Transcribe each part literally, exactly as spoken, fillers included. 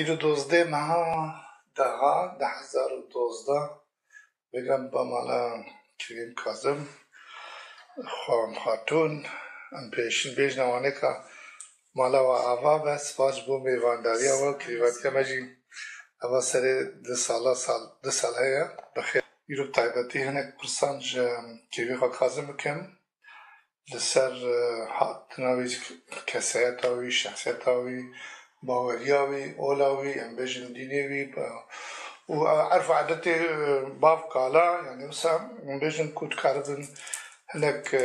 Ji dozdeh meha deha, du hezar û dozdeh, bêgem ba mala Kerîm Kazim, Xwam Xatûn, em pêşîn bêjine wanêka mala we ava be, spas ji bo mêvandariya we, kirîvatiya me jî eva serê du sala, sal, du sal heye, bi xêr. Îro bi taybetî hinek pirsan ji kêvî xwe Kazim bikim. Li ser, e, hatina wî, kesayeta wî, şexsiyeta wî, baweriya wî, ola wî, em bêjin dînê wî, e, û erf û edetê, e, bav kala, yani wisa em bêjin ku dikaribin hinek, e,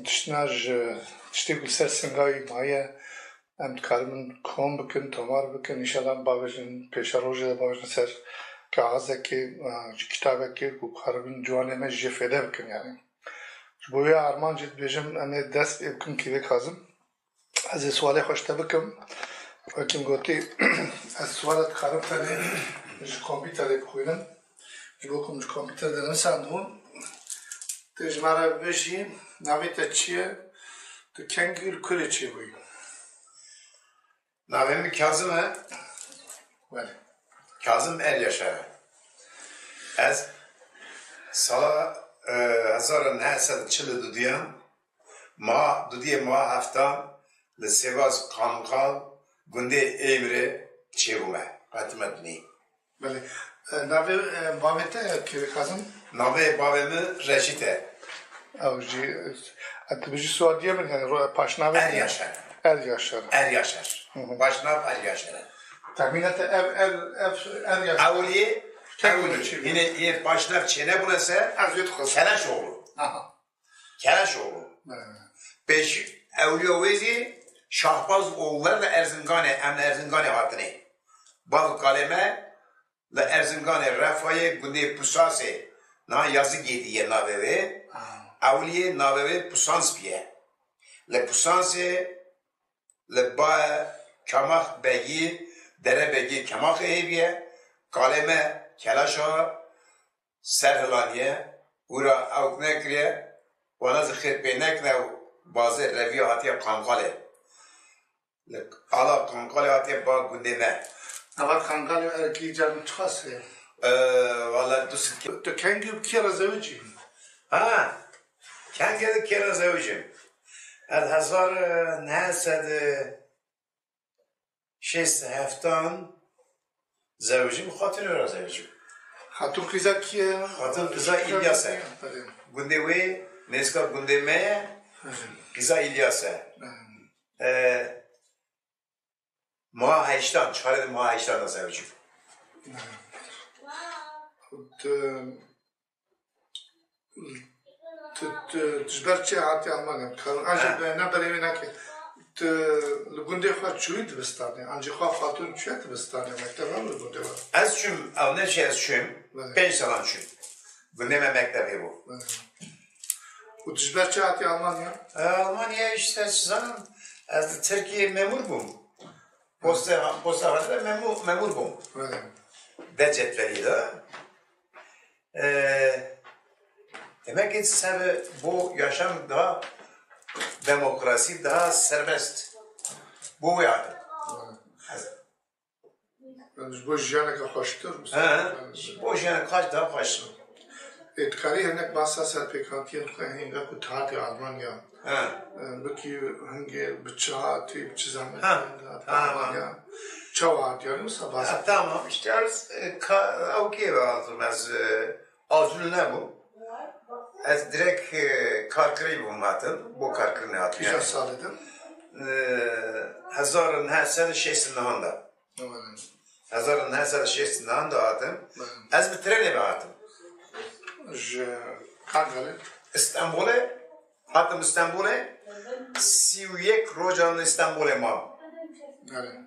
tiştna ji tiştê ku li ser singa wî maye, em dikaribin kom bikin, tomar bikin, înşallah bavêjin pêşerojê de bavêjin ser kaxizekê, e, ji kitabekê ku karibin ciwanê me jê fêde bikin yani. Ji bo vê armancê dibêjim, em ê dest pê bikin kêvê Kazim. Ez ê sualê xwe ji te bikim. Wekî min gotî, ez suala dikarim tenê ji kompîterê bixwînim. Ji bo ku min ji kompîterê de nivîsandibûn. Tu ji me re bibêjî, navê te çi ye? Tu kengî li kurê çêbûyî? Navê min Kazim e. Belê. Kazim Eryaşar e. Ez sala, e, hezar û neh sed û çil û dudiyan, ma, dudiyê ma heftan li Sêvas Qamqal, gundê Êmrê çêbûme. Hatime dinî. Belê. E, navê, e, bavê te ye, Kêvê Kazim? Navê bavê min Reşît e. Ew jî, e, tu bijî suadiye min, yani, ro-, paşnavê te? Eryaşar. Eryaşar. Eryaşar. Hı hı. Paşnav Eryaşar e. Tahmîna te ev, ev, ev, Eryaşar. Ewiliyê, Tek ewiliyê. Çi? Yine, yine paşnav çênebûne se, Ez wê dixwazim. Keleşoğlu. Aha. Keleşoğlu. Belê. Pêş ewliya wê zî Şahbaz oğullar li Erzinganê, em li Erzinganê hatinê. Bav û kalê me li Erzinganê Refayê gundê Pusasê, niha Yazigêdî ye navê wê. Ha. Ewliyê navê wê Pusans bûye. Li Pusansê li Bae Kemax Begî, Derebegî Kemaxê hêviye. Kalê me Kelaşa ser hilaniye, wira ewk nekiriye, wana zî xêr pê nekine û bazê reviya hatiye Qamqalê. Li ala Qamqalê hatiye ba gundê me. Nava Qamqalê erkî can çiqas heye? Ee, Valla du sed ki- Tu kengî bi kê re zewicî? Ha, kengê de kê re zewicîm? Ez hezar neh sed şêst û heftan zewicîm, xatinê re zewicîm. Xatun qîza kî ye? Xatun qîza Îlyas e. Belê. Gundê wê, nêzika gundê me ye. Belê. Qîza Îlyas e. Belê. E, maha heştan, çarê de maha heştan de zewicîm. Belê. Tu Tu, tu, tu ji ber çi hatî Almanya? Dikarim, an jî Ha. be-, ne berê wê nake. Tu li gundê xwe çûyî dibistanê? An jî xwe xatun çûye dibistanê? Mekteb hebû li gundê we? Ez çûm, ew ne çi ez çûm. Belê. Pênc salan çûm. Gundê me mekteb hebû. Belê. Û tu ji ber çi hatî Almanya? E, Almanya işte, ez zanim, ez li Tirkiyê memur bûm. Posta, posta hatî memur, memur bûm. Belê. De cetvelî de. E, demek ki sebe bo yaşam daha demokrasi, daha serbest. Bu yani. Yani ji bo jiyaneke xweştir, He, ji bo jiyaneke xweş, daha xweş. Ê, dikarî hinek bahsa serpêkhatiyên xwe hênga ku tu hatî Almanya, He. e, bikî hingê bi çi hatî, bi çi zehmetî Ha. hingê hatî Ha, ha. Almanya? Çawa hatî? Yani wisa bahs Ha, tamam, işte ez, e, ka-, ew kê ve hatim ez, e, acil nebûm. Ez direkt, e, karkirî bûm hatim, bo karkirinê hatim Kîja yani. Salê de? E, hezar û neh sed û şêst û neh de. Hezar û neh sed û şêst û neh de hatim. Belê. Ez bi trenê ve hatim. Ji Qamqalê? Îstanbulê. Hatim Îstanbulê. Sî û yek rojan Îstanbulê mam. Belê.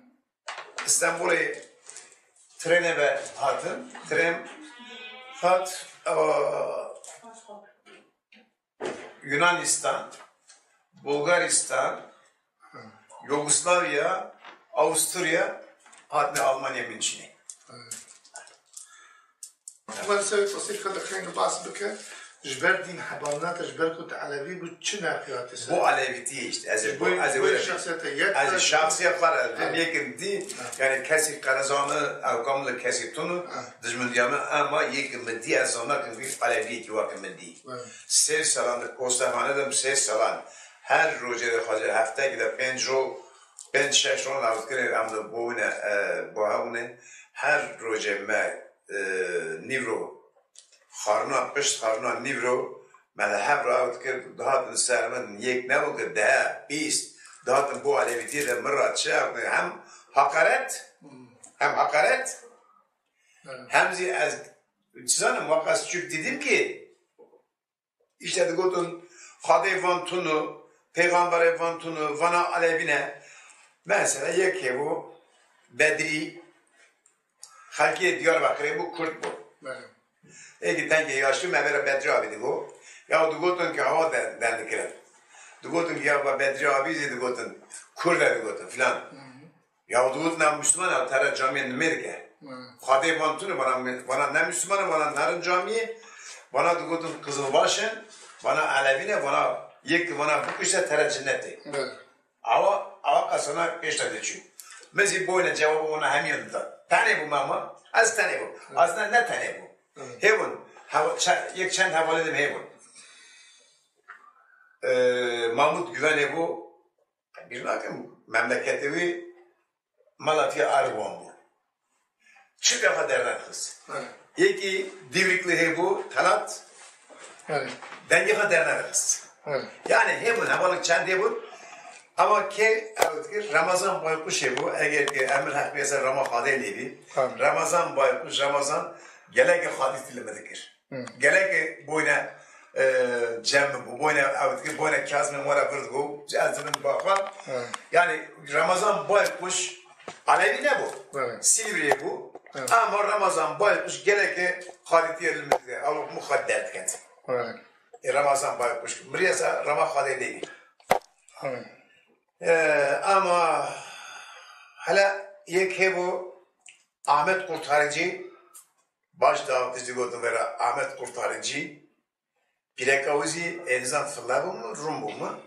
Îstanbulê trenê ve hatim. Tren hat, e, Yunanistan, Bulgaristan, Yugoslavya, Avusturya, hatine Almanya Münşinê. Welsevê tosîr xwe dixeyne bas bike. Ji ber dîn hebalna te, ji ber ku tu Elevî bû, çi nerxî hate ser? Bo Elevîtiyê işte, ez ê Ji bo, bo, ez ê bo were şexsiyete yek ez ê te şahsiye xwe re Ha. vê yekim dî, Ha. yani kesî qerezanî, ewkam li kesî tunu, Ha. dijmindiya min, ema yekim min dî, ez zanakim vî Eleviyekî weke min dî. Evet. Sê salan di postexane de, sê salan her rojê de xwecê heftekî de pênc ro, pênc şeş ro navdikirê em li bo wine, e, bo hewne. Her rojê me, e, nîvro Xarina pişt, xarina nîvro, me li hev re ew dikir, dihatin ser min, yek nebû ki deh, bîst, dihatin bo Elewîtiyê de min re çi ew dikir, hem haqaret, hem haqaret, Evet. hem zî ez, çi zanim, wek ez çûk dîtim ki, işte digotin, Xwedê van tunu, pêxemberê van tunu, vana Elewî ne. Mesela yek hebû, Bedrî, Xelkê Diyarbekirê bû, Kurd bû. Belê. Êdî tengê yaşî me vêre Bedrî abî digo. Ya digotin ki hewa de-, dendikirin. Digotin ki ya ba Bedrî abî zî digotin. Kurd e digotin filan. Hı hı. Ya digotin ew Müslüman e, tere camiyê nimê dike. Hı. Xwedê van tune, vana, vana ne Müslüman e, vana nerin camiyê. Vana digotin Qizilbaş in, vana Elevî ne, vana yek vana bikuşte tere cinnetê. Belê. Awa, awa qesana pêşta diçû. Min zî boyne cevabı ona hemiyan da. Tenê bû mama, ez tenê bû. Aslında ne tenê bû. Hı. Hêbûn, heva-, çe-, yek çend hevalê din hêbûn. Ee, Mahmut Güvenê bû, bir nakim, memleketê wî Malatya Erwan bû. Çi defa dernedixist. Evet. Yekî Dîvrikli hêbû, Telat, Evet. dengê xwe dernedixist. Evet. Yani hêbûn, hevalek çend hêbûn. Ama kê ew dikir, Ramazan Baykuş hêbû, eger ki emir heq bêse Rama Xadê lêbî. Tamam. Ramazan Baykuş, Ramazan gelekê xadîtî li min dikir. Hı. Gelekê boyne, e, cem bû, boyne ew dikir, boyne Kazimê were vir dibû, ez dibin baxan. Hı. Yani Ramazan Baykuş Elewî nebû. Evet. Silivriye bû. Evet. Ama Ramazan Baykuş gelekê xalîtiye li min de, ew min xwe derd ket. Evet. E, Ramazan Baykuş, miriyesa Rama Xadê Lêvî. Evet. E, ama hele yek hêbû Ahmet Kurtarıcı, baş da tiştî gotin vera Ahmet Kurtarıcı, Pîreka wî zî ênizan file bû mu, rûn bû mu?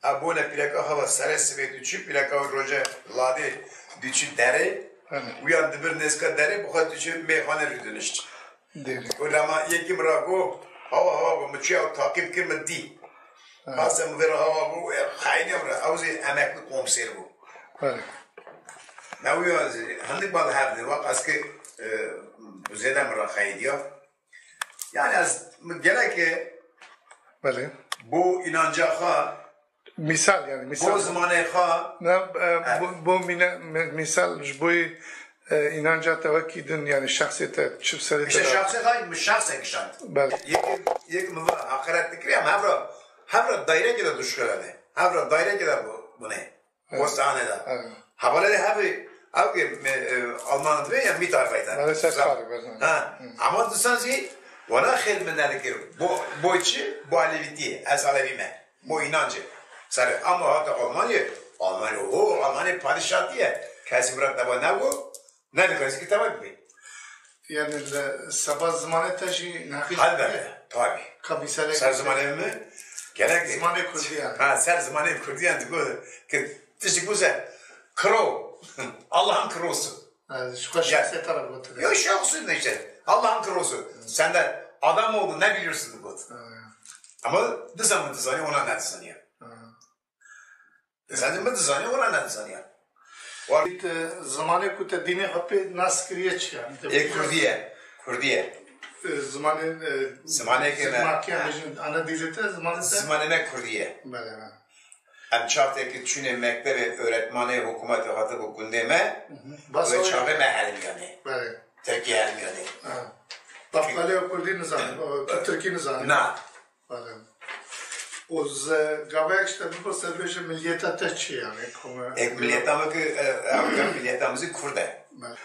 A bûne pîreka hava serê sibê diçû, pîreka wî roje ladê diçû derê. Hı. Uyan dibir nêzika derê, bi xwe diçû mêxane rûdinişt. Derê. Û lema yekî min ra got, hawa, hawa, got, min çûya ew taqîb kir, min dî. Hı. Hase min vê re hawa got, e, xaynî min re, ew zî emeklî komsêr bû. Hı. Me uyan zî, hindik bal hev ne, wek ez ki, e, zêde min re xeydiya. Yani ez, min gelekê Belê. bo inanca xwe, Misal yani, bo misal. zimanê xwe, Ne, e, Evet. bo, bo mine, mi-, misal ji bo, e, inanca te wekî din, yani şexsê te, çi serê te işte de. şahsê xwe, min şahsê kişand. Belê. Yek, yek min va hakaret dikir, em hevra, hevra dayrekê de duşkirane. Hevra dayrekê de bu, bu ne? Postane de. Evet. Hevalê de hevê, ew ke me, e, Alman dibe ya Mitarbeiter. Maalesef Sa- tarih verdim. Ha, Hı. ama disan zî wana xêr min nedikir. Bo, bo çi? Bo Elevîtiyê. Ez Elevî me. Bo inancê. Serê, ama hata Almanya, Almanya, ho, Almanya padişahî ye. Kesî mirat neba nebu, ne dikare ki teva gibi. Yani li seba zimanê te jî neqîş Helbette, tabii. Ka mîsalek Ser zimanê min, gerek Zimanê kurdî yani. Ha, ser zimanê kurdî yani, digo ki tiştik bu ser. Kro. Allah'ın krosu. Ha, ji xwe Ya. şexsê te re gotin. Yok, şahsın işte. Allah'ın krosu. Sen de adam oldun, ne biliyorsun digo. Ha. Ama dizan mı dizanı, ona ne dizanı ya. Ha. Zaten min dizaniya, wana nedizaniya. War- Te zimanê ku te dînê xwe pê nas kiriye çi yani? Te Ê Kurdî ye. Kurdî ye. E, zimanê, e, Zimanê ke me- Zirmakiyan bêjin, ana dîlê te, zimanê te? Zimanê me Kurdî ye. Belê, belê. Em çaxtê ke çûnê mektebê, öğretmanê hikûmetê hatibû gundê me, Hı hı. Basa wê wê- çaxê me helimyanê. Belê. Tirkî helimyanê. Ha. Baqalê Kurdî nizanim, o, Tirkî nizanim. Na. Belê. Û ze-, gavek işte bipirse bêje miliyeta te çi yani? Kome- Ek miliyeta me ki, e, e, miliyeta me zî Kurd e. Belê.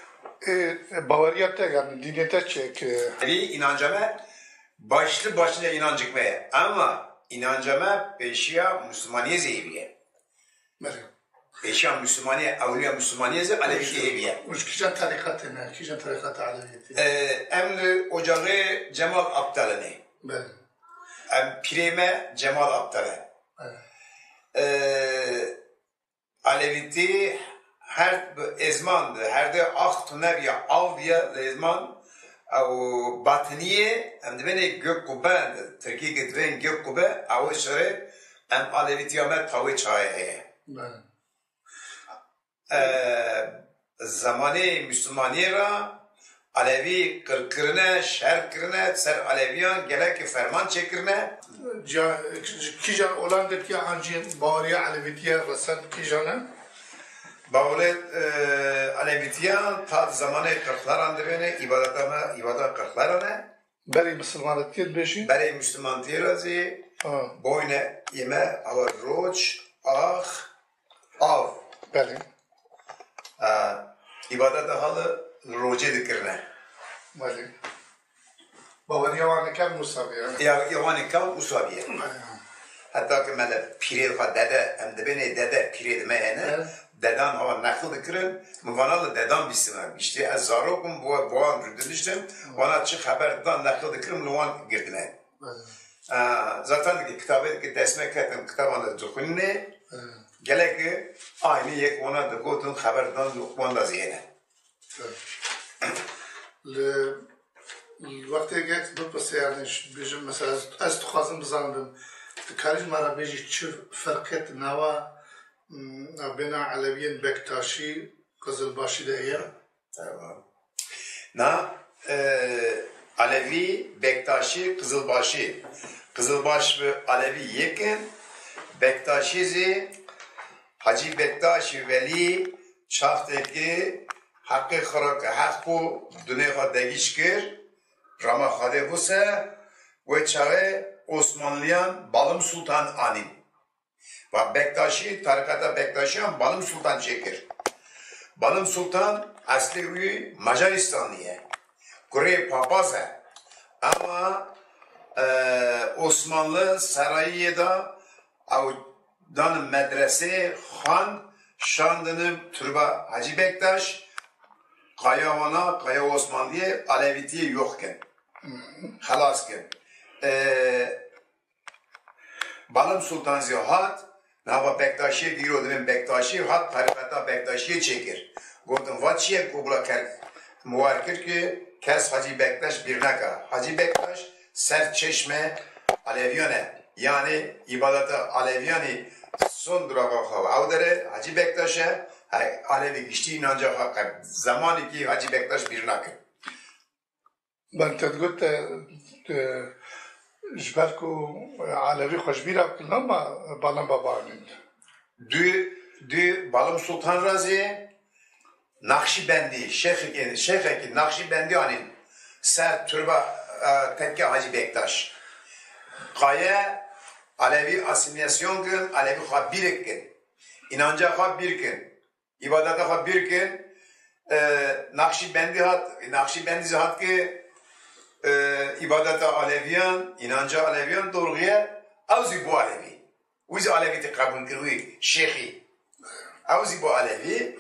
E, e, baweriya te yani dînê te çi ki? Evî inanca me başlı başına inancık me ye. Ama inanca me pêşiya Müslümaniyê zî hêviye. Belê. Pêşiya Müslümaniyê, ewliya Müslümaniyê zî Elevîtî hêviye. Û ji kîjan tarîqetê ne? Kîjan tarîqeta Elevîtî? E, em li ocaxê Cemal Abdalê ne. Belê. Em pîrê me Cemal Aptal e. Ee, Alevîtî her bi êzman de, her de axt tune biya, av biya, li êzman ew batiniyê, em dibênê gök kubbe, tirkî dibên gök kubbe, ew şerê em Alevîtiya me tawê çayê heye. Bele. Ee, Zemanê Mislimaniyê re Alevî qir kirine, şer kirine, ser Aleviyan gelekî ferman çêkirine. Ca, kîjan olan girtiye an jî baweriya Alevîtiye resen kîjan e? Baweriya, e, Alevîtiyan ta di zemanê Qirxlaran dibêne, îbadeta me, îbada Qirxlaran e. Berê misilmanetiyê dibêjî? Berê misilmantiyê re zî Ha. boyne yeme, awa roç, ax, av. Belê. E, îbadeta xwe li rocê dikirine. Belê. Baweriya wan kevn wisa bûye. Ya, ya wan kevn wisa bûye. Belê. Heta ki me li pîrê xwe dede, em dibênê dede pîrê di me hene. Evet. Dedan xwe neql dikirin, min vana li dedan bîstime. Giştî ez zarok bûm, bi wan, bi wan rûdiniştim. Vana çi xeber didan neql dikirim, li wan girtine. Evet. Aa, zaten ki kitabê ki dest me ketin, kitaban de dixwînê, Evet. gelek aynî yek wana digotin, xeber didan wan da zî hene. Li, li wextê gek bipirsê, yani, ş-, bêjim, mesela, ez, ez dixwazim bizanim, tu karî ji me re bêjî çi ferqet nava, mm, navbêna Elewiyên Bektaşî, Qizilbaşî de heye? Tamam. Na, e, Elewî, Bektaşî, Qizilbaşî. Qizilbaş bi Elewî yek in, Bektaşî zî Hacî Bektaşî Welî, Çaxtekî, Heqê xwe re ke heq bû, dunê xwe degîş kir, rama Xwedê bû se, wê çaxê Osmanliyan Balim Sultan anîn. Va Bektaşî, tarîqeta Bektaşiyan Balim Sultan çêkir. Balim Sultan eslê wî Macaristanlî ye. Kurê papaz e. Ama, e, Osmanlı sarayiyê de ew dan medresê xan şandini turba Hacî Bektaş, qaya wana, qaya Osmanliyê, Alevîtiyê yox kin. Xelas kin. E, Balim Sultan zî hat, nava Bektaşiyê, îro dibên Bektaşî, hat tarîqeta Bektaşiyê çêkir. Gotin, va çi ye ku bila ker-, miwar kir ki kes Hacî Bektaş bîr neka. Hacî Bektaş ser çeşme Aleviyan e. Yanî îbadeta Aleviyanî son duraxa xwe ew dere Hacî Bektaş e. He, Alevî giştî înanca xwe qe-, zemanî ki Hacî Bektaş bîr nakin. Ben te digot te, te, ji ber ku Elewî xwe ji bîra bikin, ama Balim Baba anîn. Dû, dû Balim Sultan re zî Naqşîbendî, şêxekî, şêxekî Naqşîbendî anîn ser turba, e, tekke Hacî Bektaş. Qaye Elewî asîmîlasyon kin, Elewî xwe bîr kin. Înanca xwe bîr kin. Îbadeta xwe bîr kin, e, Naqşîbendî hat, Naqşîbendî zî hat ki, e, îbadeta Aleviyan, înanca Aleviyan dorxiye, ew zî bû Alevî. Wî zî Alevîtî qebûl kir, wî şêxî. Ew zî bû Alevî.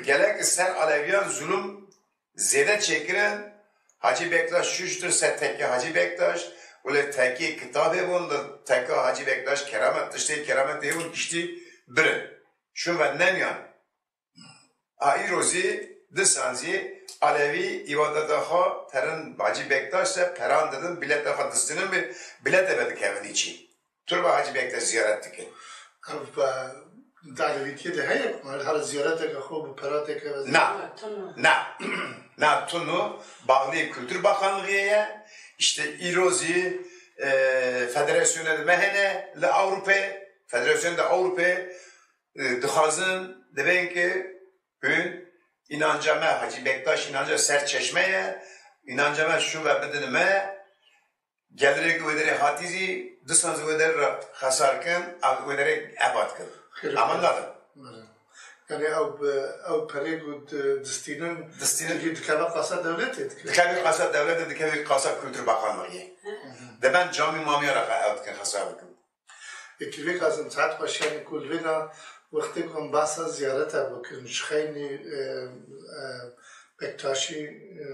Gelek ser Aleviyan zulum zêde çêkirin. Hacî Bektaş şuştir ser tekke Hacî Bektaş, û li tekkê kitabê bûn, li tekke Hacî Bektaş keramet, tiştê kerametê hêbûn, giştî birin. Şûn ve nemiyan. A îro zî, disan zî Alevî îbadeta xwe terin Hacî Bektaş se peran didin, bileta xwe distînin, bi bilete ve dikevin îçî. Turba Hacî Bektaş ziyaret dikin. Ev, e, di Alevîtiyê de heye ku her, her ziyareteke xwe bi perateke ve Na. Na, tunu. Na. Na, tunu, bağlı Kültür Bakanlığı ye. İşte îro zî, e, federasyonê de me hene li Ewropê, federasyonê de Ewropê, e, dixwazin, dibên ki hûn înanca me, Hacî Bektaş înanca serçeşme ye, înanca me şûn ve bidin me, gelirê ku wê derê hatî zî, disan zî wê derê re xesar kin, ev wê derê ebat kin. Xêr Ama e. nadin. Bele. Yani ew bi, ew perê ku di, distînin, Distînin. dikeve qasa dewletê dikeve. Dikeve qasa dewletê, dikeve qasa Kültür Bakanlığı. Diben camî mamiya re ew dikin, xesar dikin. Yekî vê kazim saet xweşiyanê ku li vê de wextê ku em behsa ziyareta bikin, ji xeynî, e, e, Bektaşî, e,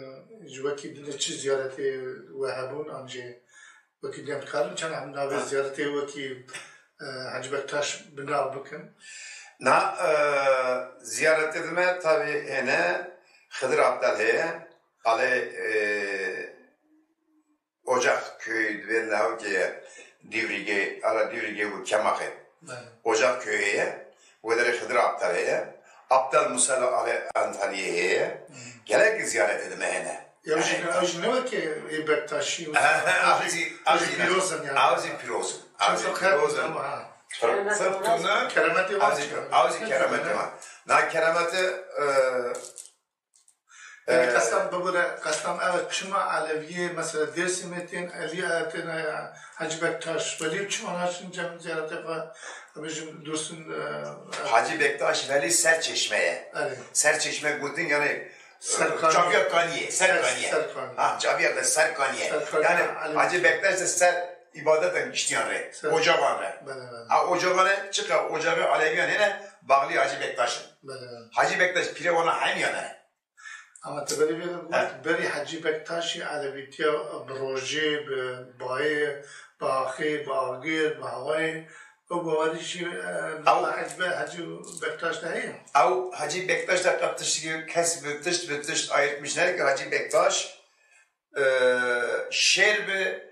ji wekî dinê çi ziyaretê we hebûn, an jî Wekî dem dikarin çend em navê Ha. ziyaretê wekî, e, Hacî Bektaş bi nav bikin? Na, e, ziyaretê dime tabi hene Xıdır Abdal heye. Alê, e, Ocak köyü dibên navkê ye. Divrîgê, ala Divrîgê û Kemaxê. Belê. Ocak köyü ye. Wê derê Xıdır Abdal heye. Abdal Musa li alê Antalyayê heye. Hmm. Gelek ziyaretê dime hene. Ew jî, Yani, ew jî ne wekî ê Bektaşî û Ew jî, ew jî pîroz in yani. Ew jî pîroz in. Ew jî Çato pîroz in. Ama ha. Sırf, sırf tune, Keremetê ew var jî, çıkar. Ew jî keremetê var. Na keremetê, e, Yani, e, qestan bibire, qestan evet, çima Eleviyê, mesela Dêrsimê tên, Elî, e, tên, e, Hacı Bektaş, Welî çima naçin cem ziyarete xwe, bêjim Dursun, e, Hacı Bektaş Welî Serçeşme ye. Evet. Serçeşme gotin yani, Serkanî. Çaviya Kaniyê, Ser-, Serkaniyê. Serkanî. Ha, Çaviya de Serkaniyê. Serkanî, Yani, Elevî. Hacı Bektaş de ser îbadeten giştiyan re, Ser- ocavan re. Bele, bele. Ha, ocavan re, çıka ocağı Aleviyan hene, bağlı Hacı Bektaş'ın. Bele, bele. Hacı Bektaş pire ona hemiyan e. Ama te berî vê de got, He. berî Hecî Bektaşî elewîtiya bi rojê, bi bayê, bi axê, bi agir, bi hawayê, ew bawerî jî, e, Ew Hecî Be-, Hecî Bektaş de heye? Ew Hecî Bektaş de qet tiştekî kes bi tişt, bi tişt ayırtmış neke Hecî Bektaş, e, şêr bi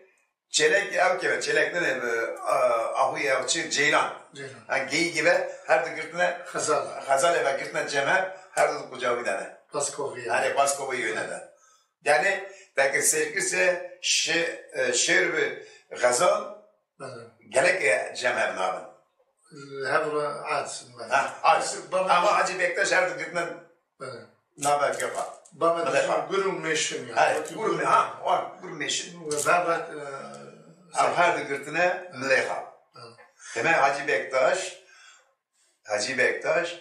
Çêlek ew keve, çêlek nene bi, a, ahûyê ew çi, ceylan. Ceylan. Ha, geyîkê ve her du girtine, Xezal. Xezalê ve girtine cem hev, her du qucawî dane. Baskovî. Hani baskovî yöne de. Yani, belki serkise şi-, e, şêr bi xezal, Bele. gelek e cem hev nabin. Hev re aciz in, bele. Ha, aciz. Bele. Ama Hacı Bektaş her du girtine Bele. Navê gefa. Bavê Milexa. Gur û mêşin yani. He, Wekî gur û gur mê-, ha, wan, gur û mêşin. Ve bavê, e, Ev her du girtine Milexa. Evet. Demek Hacı Bektaş, Hacı Bektaş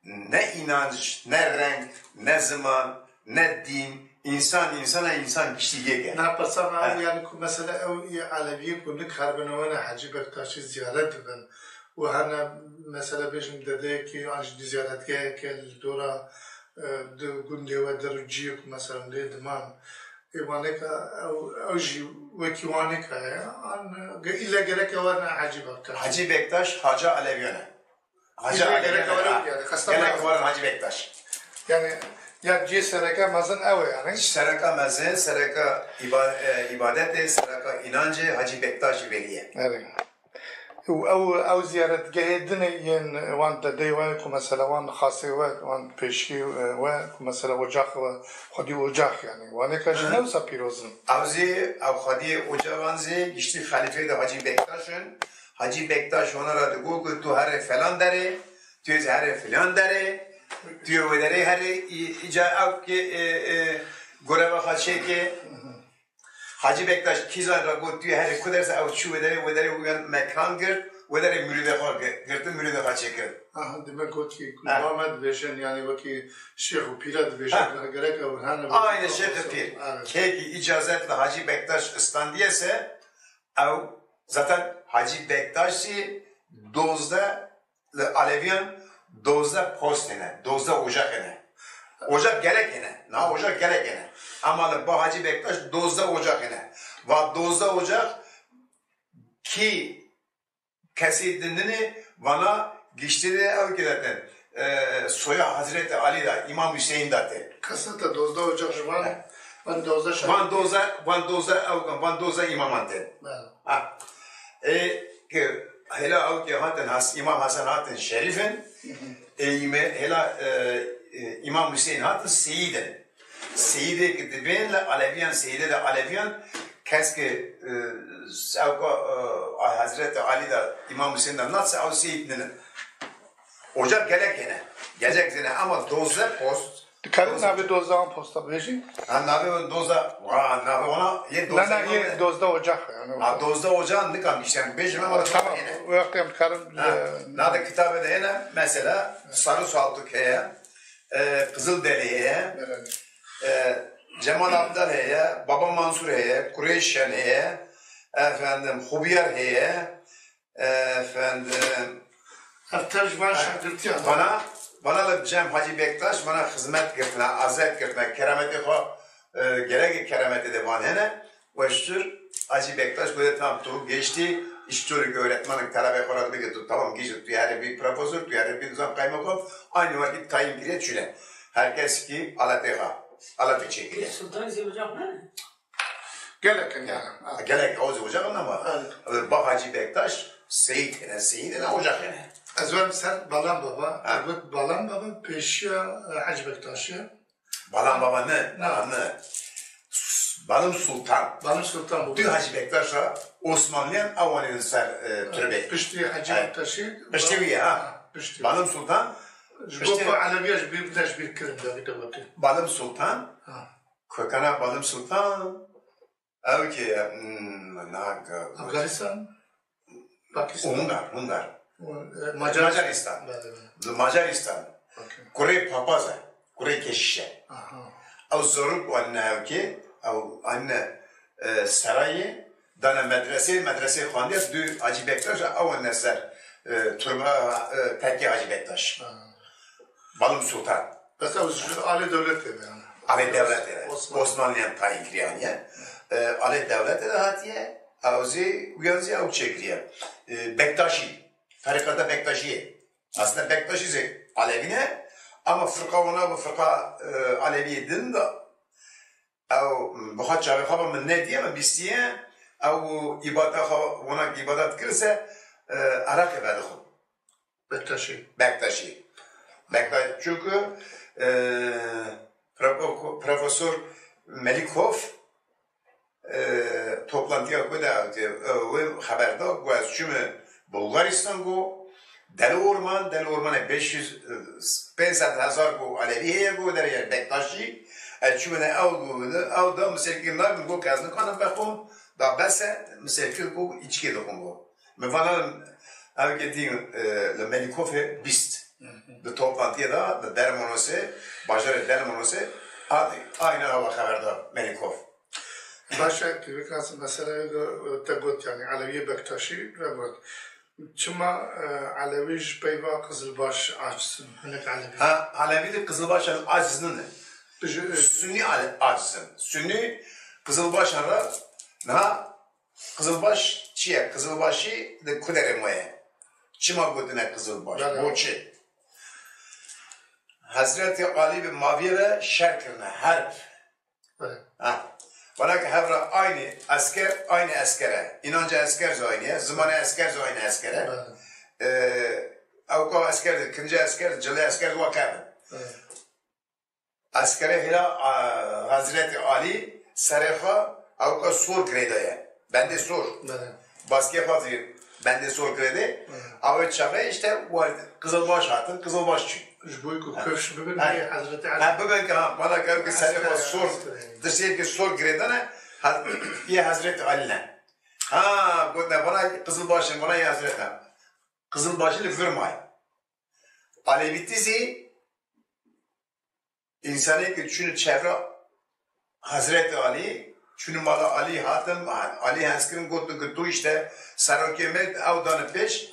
ne inanç, ne renk, ne ziman, ne din, insan, insana insan kişi yek e. Na, pesa me He. ew yani ku mesela ew ê Eleviyê ku nikarbin ew ne Hacı Bektaşî ziyaret dibin. Û hene mesela bêjim dedeyekê an jî di ziyaretgeheke li dora, e, di gundê we der û ciyê ku mesela lê diman. Ê waneka ew, ew jî wekî waneka ye. An, ge-, îlle gereke werne Hacî Bektaş. Hacî Bektaş, Haca Eleviyan e. Haca Îlle Eleviyan gereke e, were ha. yani, qesda Gelek me- warin Hacî Bektaş. Yani, ya cê sereke mezin ew e yani. Sereka mezin, sereka iba-, e, ibadetê, sereka inancê Hacî Bektaşî vêrî ye. Evet. Û ew, ew ziyaretgehê din e yên wan dedeyê we ku mesela wan xasê we, wan pêşkê we ku mesela ocax we, xwedî ocax yani. Waneka jî Hı. ne wisa pîroz in. Ew zî, ew xwedî ocaxan zî giştî xelîfê de Hacî Bektaş in. Hacî Bektaş wana ra digot ku tu herê felan derê, tu yê herê filan derê, tu yê wê derê herê, î-, îca ew ki, e, e, goreva xwe çêke. Hacî Bektaş kîjan ra got, tu yê herê ku derse ew çû wê derê, wê derê û yan mekan girt, wê derê mûrîdê xwe gi-, girtin, mûrîdê xwe çêkirin. Aha, demek got ki, Ha. ba me dibêjin, yani wekî şêx û pîra dibêjin, Ha. gerek ew hene Aynı wekî şêx û pîr. Evet. Kêkî îcazet li Hacî Bektaş istandiye se, ew zaten Hacî Bektaş jî dozdeh Li Aleviyan dozdeh post hene, dozdeh ocak hene. Ocak gelek hene. Na ocak gelek hene. Ama li ba Hacî Bektaş dozdeh ocak hene. Va dozdeh ocak kî kesê din nîne vana giştî de ew kê de tên. E, soya Hezretî Alî de, Îmam Hüseyin de tên. Kesete dozdeh ocak ji van, He. van dozdeh şahid. Van dozdeh, van dozdeh ew, van dozdeh îmaman tên. Bele. Ha. Ê, ke hêla ew ke hatin Has-, Îmam Hasan hatin şerîf in, ê, îme-, hêla, e, e, Îmam Hüseyin hatin seyîd in. Seyîdê ke dibên li Aleviyan, seyîdê de Aleviyan, kes ke, e, ew ka, e, Hezretî Alî de Îmam Hüseyin de nase ew seyîd nînin. Ocak gelek hene. Gelek zêde ama dozdeh post. Dikarin Dozdeh. navê dozdehan posta bêjî? Ha, navê wan dozdeh, wa, navê wana yê Na, na, dozdeh yê navê. dozdeh ocak yani. Ha, dozdeh ocak nikam giştem bêjim ama Tamam, hene. o wextê em dikarin, Ha, e, navê kitabê de hene, mesela, Sarı Saltuk heye, e, Kızıl Deli heye, Beraber. e, Cemal Abdal heye, Baba Mansur heye, Kureyşen heye, efendim, Xubiyar heye, Efendim. Ev tev ji van şagirtiyan. Vana, vana li cem Hacî Bektaş, vana xizmet girtine, azet girtine, kerametê xwe, e, gelekê kerametê de van hene, weştir, Hacî Bektaş gote, tamam, tu geçtî, îşçolîk, öğretmenlik, talebê xwe re dibê ke tu tamam gişt, tu yê herê bî profesor, tu yê herê bî nizam kaymakam, aynı vakit tayin kiriye çûne. Her kes ki aletê xwe, aletê çêkiriye. Sultan zî ocak ne? Gelek in yani. Ha, gelek, o zî ocak ama. Evet. Bak Hacî Bektaş, seyîd hene, seyîd hene, ocak hene. Ez werim ser Balan Baba, Ha. ez got Balan Baba pêşiya, e, Hacî Bektaşî. Balan Baba ne? Na. Balan ne? Balan Sultan. Balan Sultan bu. Dü Hacı Bektaş ra Osmanlıyan awanên ser, e, türbê. Piştî Hacı Evet. Bektaşî. Piştî wî ye, ha. Ha, piştî. Balan Sultan. Ji bo Piştî ku Eleviya ji bîr bide, ji bîr kirin de, bir de bakın. Balan Sultan. Ha. Kökana Balan Sultan. Ew ki, hmm, na, Afganistan. Pakistan. Hungar, Hungar. E, Macaristan. Macaristan. Bele, bele. Li Macaristan. Okey. Kurê papaz e, kurê keşîş e. Aha. Ew zarok wan nehewkê, ew anne, e, serayê, dane medresê, medresê xwandiye, dû Hacî Bektaş, ew anne ser, e, turba, e, tekê Hacî Bektaş. Aha. Balım Sultan. Mesela ji alê dewletê de yani. Alê dewletê de. Osmanlı. Osmanlıyan tayin kiriye yani. E, alê dewletê de hatiye, ew zî, uyan zî ew çêkiriye. E, Bektaşî, tarîkata Bektaşiyê. Aslında Bektaşî zî Alevi ne, ama firqa wana bi firqa, e, Aleviyê din de, ew, bi xwe çavê xwe min nediye, min bîstiye, ew îbada xwe, wana îbada dikir se, e, Iraqê vedixwe. Bektaşî. Bektaşî. Bektaş, çünkü, e, Prof-, Profesör Melikov, e, toplantıya ku de, e, wê xeber da ku ez çûme Bulgaristan ku Deli Orman, Deli Ormanê beş yüz, e, pênc sed hezar ku Alevî heye ku derê ye Bektaşî, ez çûme ne ew ku, ew da miserkir nabim ku ez nikanim bexwim, da bes e, miserkir ku îçkê dixwim ku. Min vana ev ke dî, e, li Melîkofê bîst. Di toplantiyê de, di Dermonosê, bajarê Dermonosê, a, aynen ewa xeber da Melîkof. Baş e, tu vê kasî meseleya, e, te got, yani Elewiyê Bektaşî ve got. Çima, e, Elewî ji peyva Qizilbaş aciz in? Hinek Elewî. Ha, Elewî de Qizilbaş aciz nine. Ji, e, Sunî ale-, aciz in. Sunî Qizilbaş re niha Qizilbaş çi ye? Qizilbaşî di ku derê maye? Çima gotine Qizilbaş? Bele. Bo çi? Hezretî Alî bi Maviyê ve şer kirine, herb. Bele. Ha. Vana ki hev re aynî esker, aynî esker e. Înanca esker zî aynî ye, zimanê esker zî aynî esker e. Bele. Ee, ewka esker de, kince esker de, cilê esker de wa kevin. Bele. Eskerê hêla, a, Hezretî Alî serê xwe ewka sor girêdaye. Bendê sor. Bele. Baskê xwe zî bendê sor girêdê. Bele. Awê çaxê işte wer Qizilbaş hatin, Qizilbaş çû. Ji bo ku Ha. kifş bibin, Ha. hê Hezretî Alî. Ha, bibin ki ha, bana ki ew ki serê xwe Esker, sor, esker. Tiştê ki sor girêdane, ha, yê Hezretî Alî ne. Ha, gotine bana Qizilbaş in, bana yê Hezretî. Qizilbaşî li vir maye. Alevîtî zî Însanê ki çûne çevra Hezretî Alî, çûne mala Alî, hatin, Alî hez kirin, gotin ki tu işte serokê me, ew dane pêş,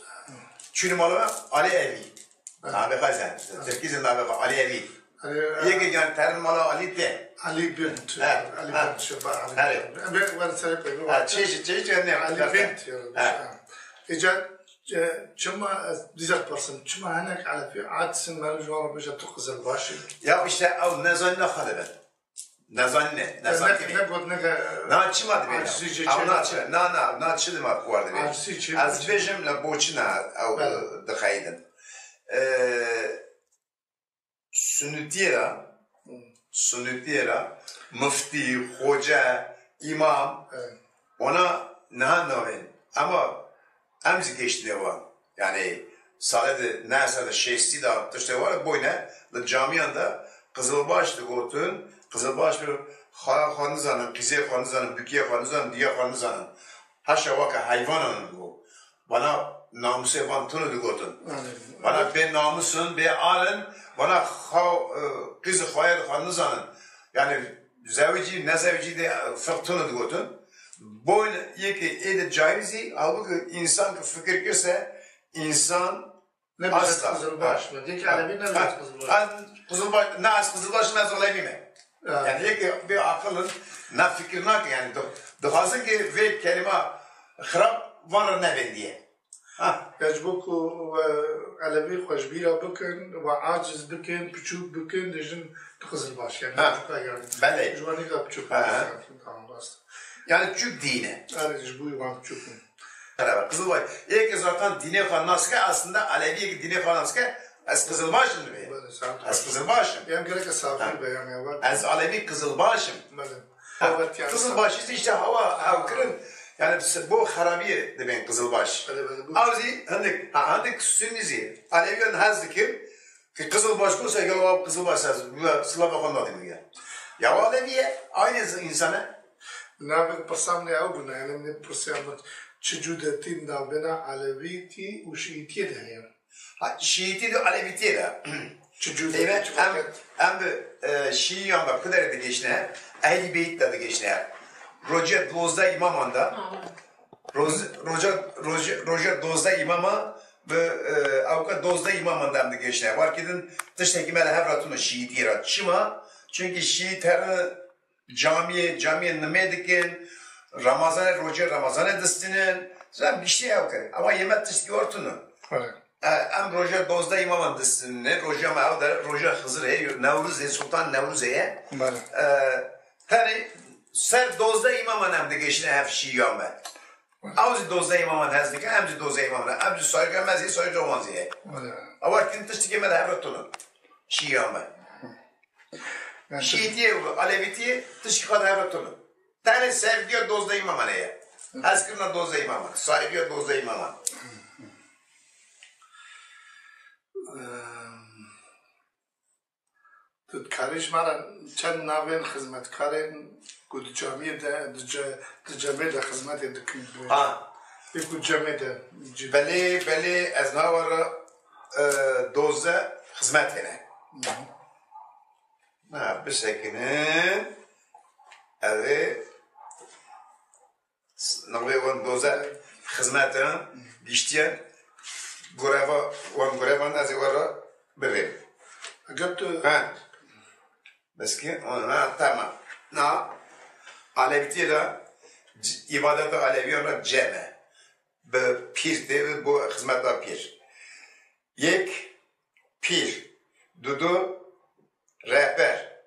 çûne mala me, Alî Evî. Evet. Navê xwe zen, Tirkî zî navê xwe, Alî Evî. Alî, Yekê yani terin mala Alî tê. Alî Bint, Evet, Alî evet. Bint, Şeba Alî Evet. Bint. Em ê wer serê peyvê Ha, wer çeşit, çeşit yani. Alî Evet. Bint, yani. Evet. Ha. Îca, e, çima ez dîsa pirsim, çima hinek Elefî aciz in, meriv ji wan re bêje tu qizilbaş î? Ya işte ew nezanîna xwe dibe. Nezanîne, Ne, nezanîne. ne got, ne ke-, Na çima dibe ya? Acizî jê Ew çê na naçe. çi, na, na, na çi dima xwar dibe? Acizî çê Ez naçe. bêjim le boçina ew Bele. dixeyidin. Ee, Sunnetiyê de, Hmm. Sunnetiyê de, muftî, xoce, îmam, Evet. ona niha navên. Ama em zî gêştine wan. Yani sade de, ne sade şêstî de tiştê wan boyne, li camiyan de qizilbaş digotin, qizilbaş bir xaya xwe nizanin, qîzê xwe nizanin, bikiyê xwe nizanin, diya xwe nizanin. Haşa weke heyvanan digot. Vana namusê van tune digotin. Anladım. Vana bê namus in, bê ar in, vana xaw, e, qîz û xwayê xwe nizanin. Yani zewicî, nezewicî de, e, firq tune digotin. Boyn yekê ê de cayîz î, halbuki însan ki fikir kirse, însan Ne Asla. Qizilbaş mı? Diyek Ha, Elevî ne ha, qizilbaş. Ha, qizilbaş, ne ez qizilbaş, ne ez Elevî me. Yani yekê bê aqil in, ne fikir nake, yani di-, dixwazin ki vê kelîma xirab van re nevêndiye. Ha. Ya ji bo ku we Elevî xwe ji bîra bikin, we aciz bikin, piçûk bikin, dibêjin tu qizilbaş, yani Ha. piçûka yani. Belê. Ji we nîka piçûk Ha. yani, tamam, rast. Yani çûk dîne. Yani ji bo wan piçûk in. Beraber. Qizilbaş. Yekê zaten dînê xwe nas ke, aslında Elevî yekê dînê xwe nas ke, ez qizilbaş im dibê. Belê, saet Ez qizilbaş im. Yan gerek safir Ha. be yani, evet. Ez Elevî qizilbaş im. Belê. Ha, Evet, yani, qizilbaşî zî işte hawa hewkirin. Yani se-, bo xerabiyê dibên qizilbaş. Belê, belê, bu Ew zî hindik, ha, hindik Sunnî zî Eleviyan hez dikin ki qizilbaş bûse ya wa qizilbaş ez, bu silavê xwe nadî min ya. Ya wa Elevî ye, aynı z-, insan e. Navê pirsam ne ew bûne, yani ne pirsam çi cudetî navbena Elevîtî û Şiîtiyê de heye. Ha, Şiîtî de Elevîtiyê de. Çi cû Eyve, de, çi em, faket? Em bi, e, Şiîyan be ku derê digihiştine, Ehlî Beyt de digihiştine. Roja dozdeh îmaman de. Ha. Roz-, roja, roja, roja dozdeh îmama bi, e, ewka dozdeh îmaman de em digihiştine. Warkê din tiştekî me li hev re tune Şiîtiyê re. Çima? Çünkü Şiît her camiyê, camiyê nimê dikin, Ramazanê, rojê Ramazanê distînin. Zaten giştî ew kir. Ama yê me tiştkî wê tune. Evet. E, em roja dozdeh îmaman distînin, roja me ew de, roja Xizirê, Newrozê, Sultan Newrozê ye. Belê. E, tenê ser dozdeh îmaman em digihişine hev Şiîyan be. Ew zî dozdeh îmaman hez dike, em zî dozdeh îmaman, em zî saygê me zî saygê wan zî ye. Belê. Ew kin tiştekî me de hev re tune. Şiîyan be. Yani Şiîtiyê û Elevîtiyê tişkî xwe de hev re tune. Tenê sevgiya dozdeh îmaman heye. Hezkirina dozdeh îmaman, saygîya dozdeh îmaman. Em, Tu dikarî ji me re çend navên xizmetkarên ku di camiyê de, di ce-, di cemê de xizmetê dikin bibêjî? Ha. Ê ku cemê de cî- Belê, belê, ez niha we re, e, dozdeh xizmet hene. Hı hı. Ha, bisekinin. Ev ê Navê wan doze xizmetin giştiye goreva wan gorevan ez ê we re bivêm. Eger tu Ha. Bes ki, ha, tamam. Na, Alevîtiyê de c-, îbadeta Aleviyan re cem e. Bi pîr tê, bo xizmeta pîr. Yek, pîr. Dudu, rehber.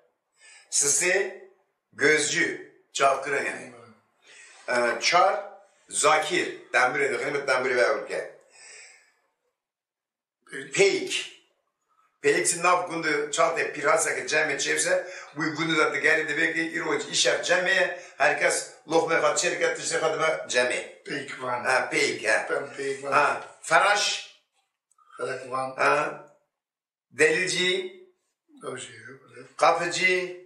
Sisê, gözcü, çavkirin yani. E, çar, zakir, tembûrê dixîne, bi tembûrê ve ew dike. Peyk. Peyk zî nav gund e, çaxê pîrhaseke cemê çêbise, wî gund de digerî, divê ki îro îşev cemê ye, her kes loxmê xwe çêdike, tiştê xwe dibe cemê. Peyk van. Ha, peyk, he. Ben peyk van. Ha, feraş. Felek van. Ha. Delilcî, Ew jî ye, belê. Kapıcı,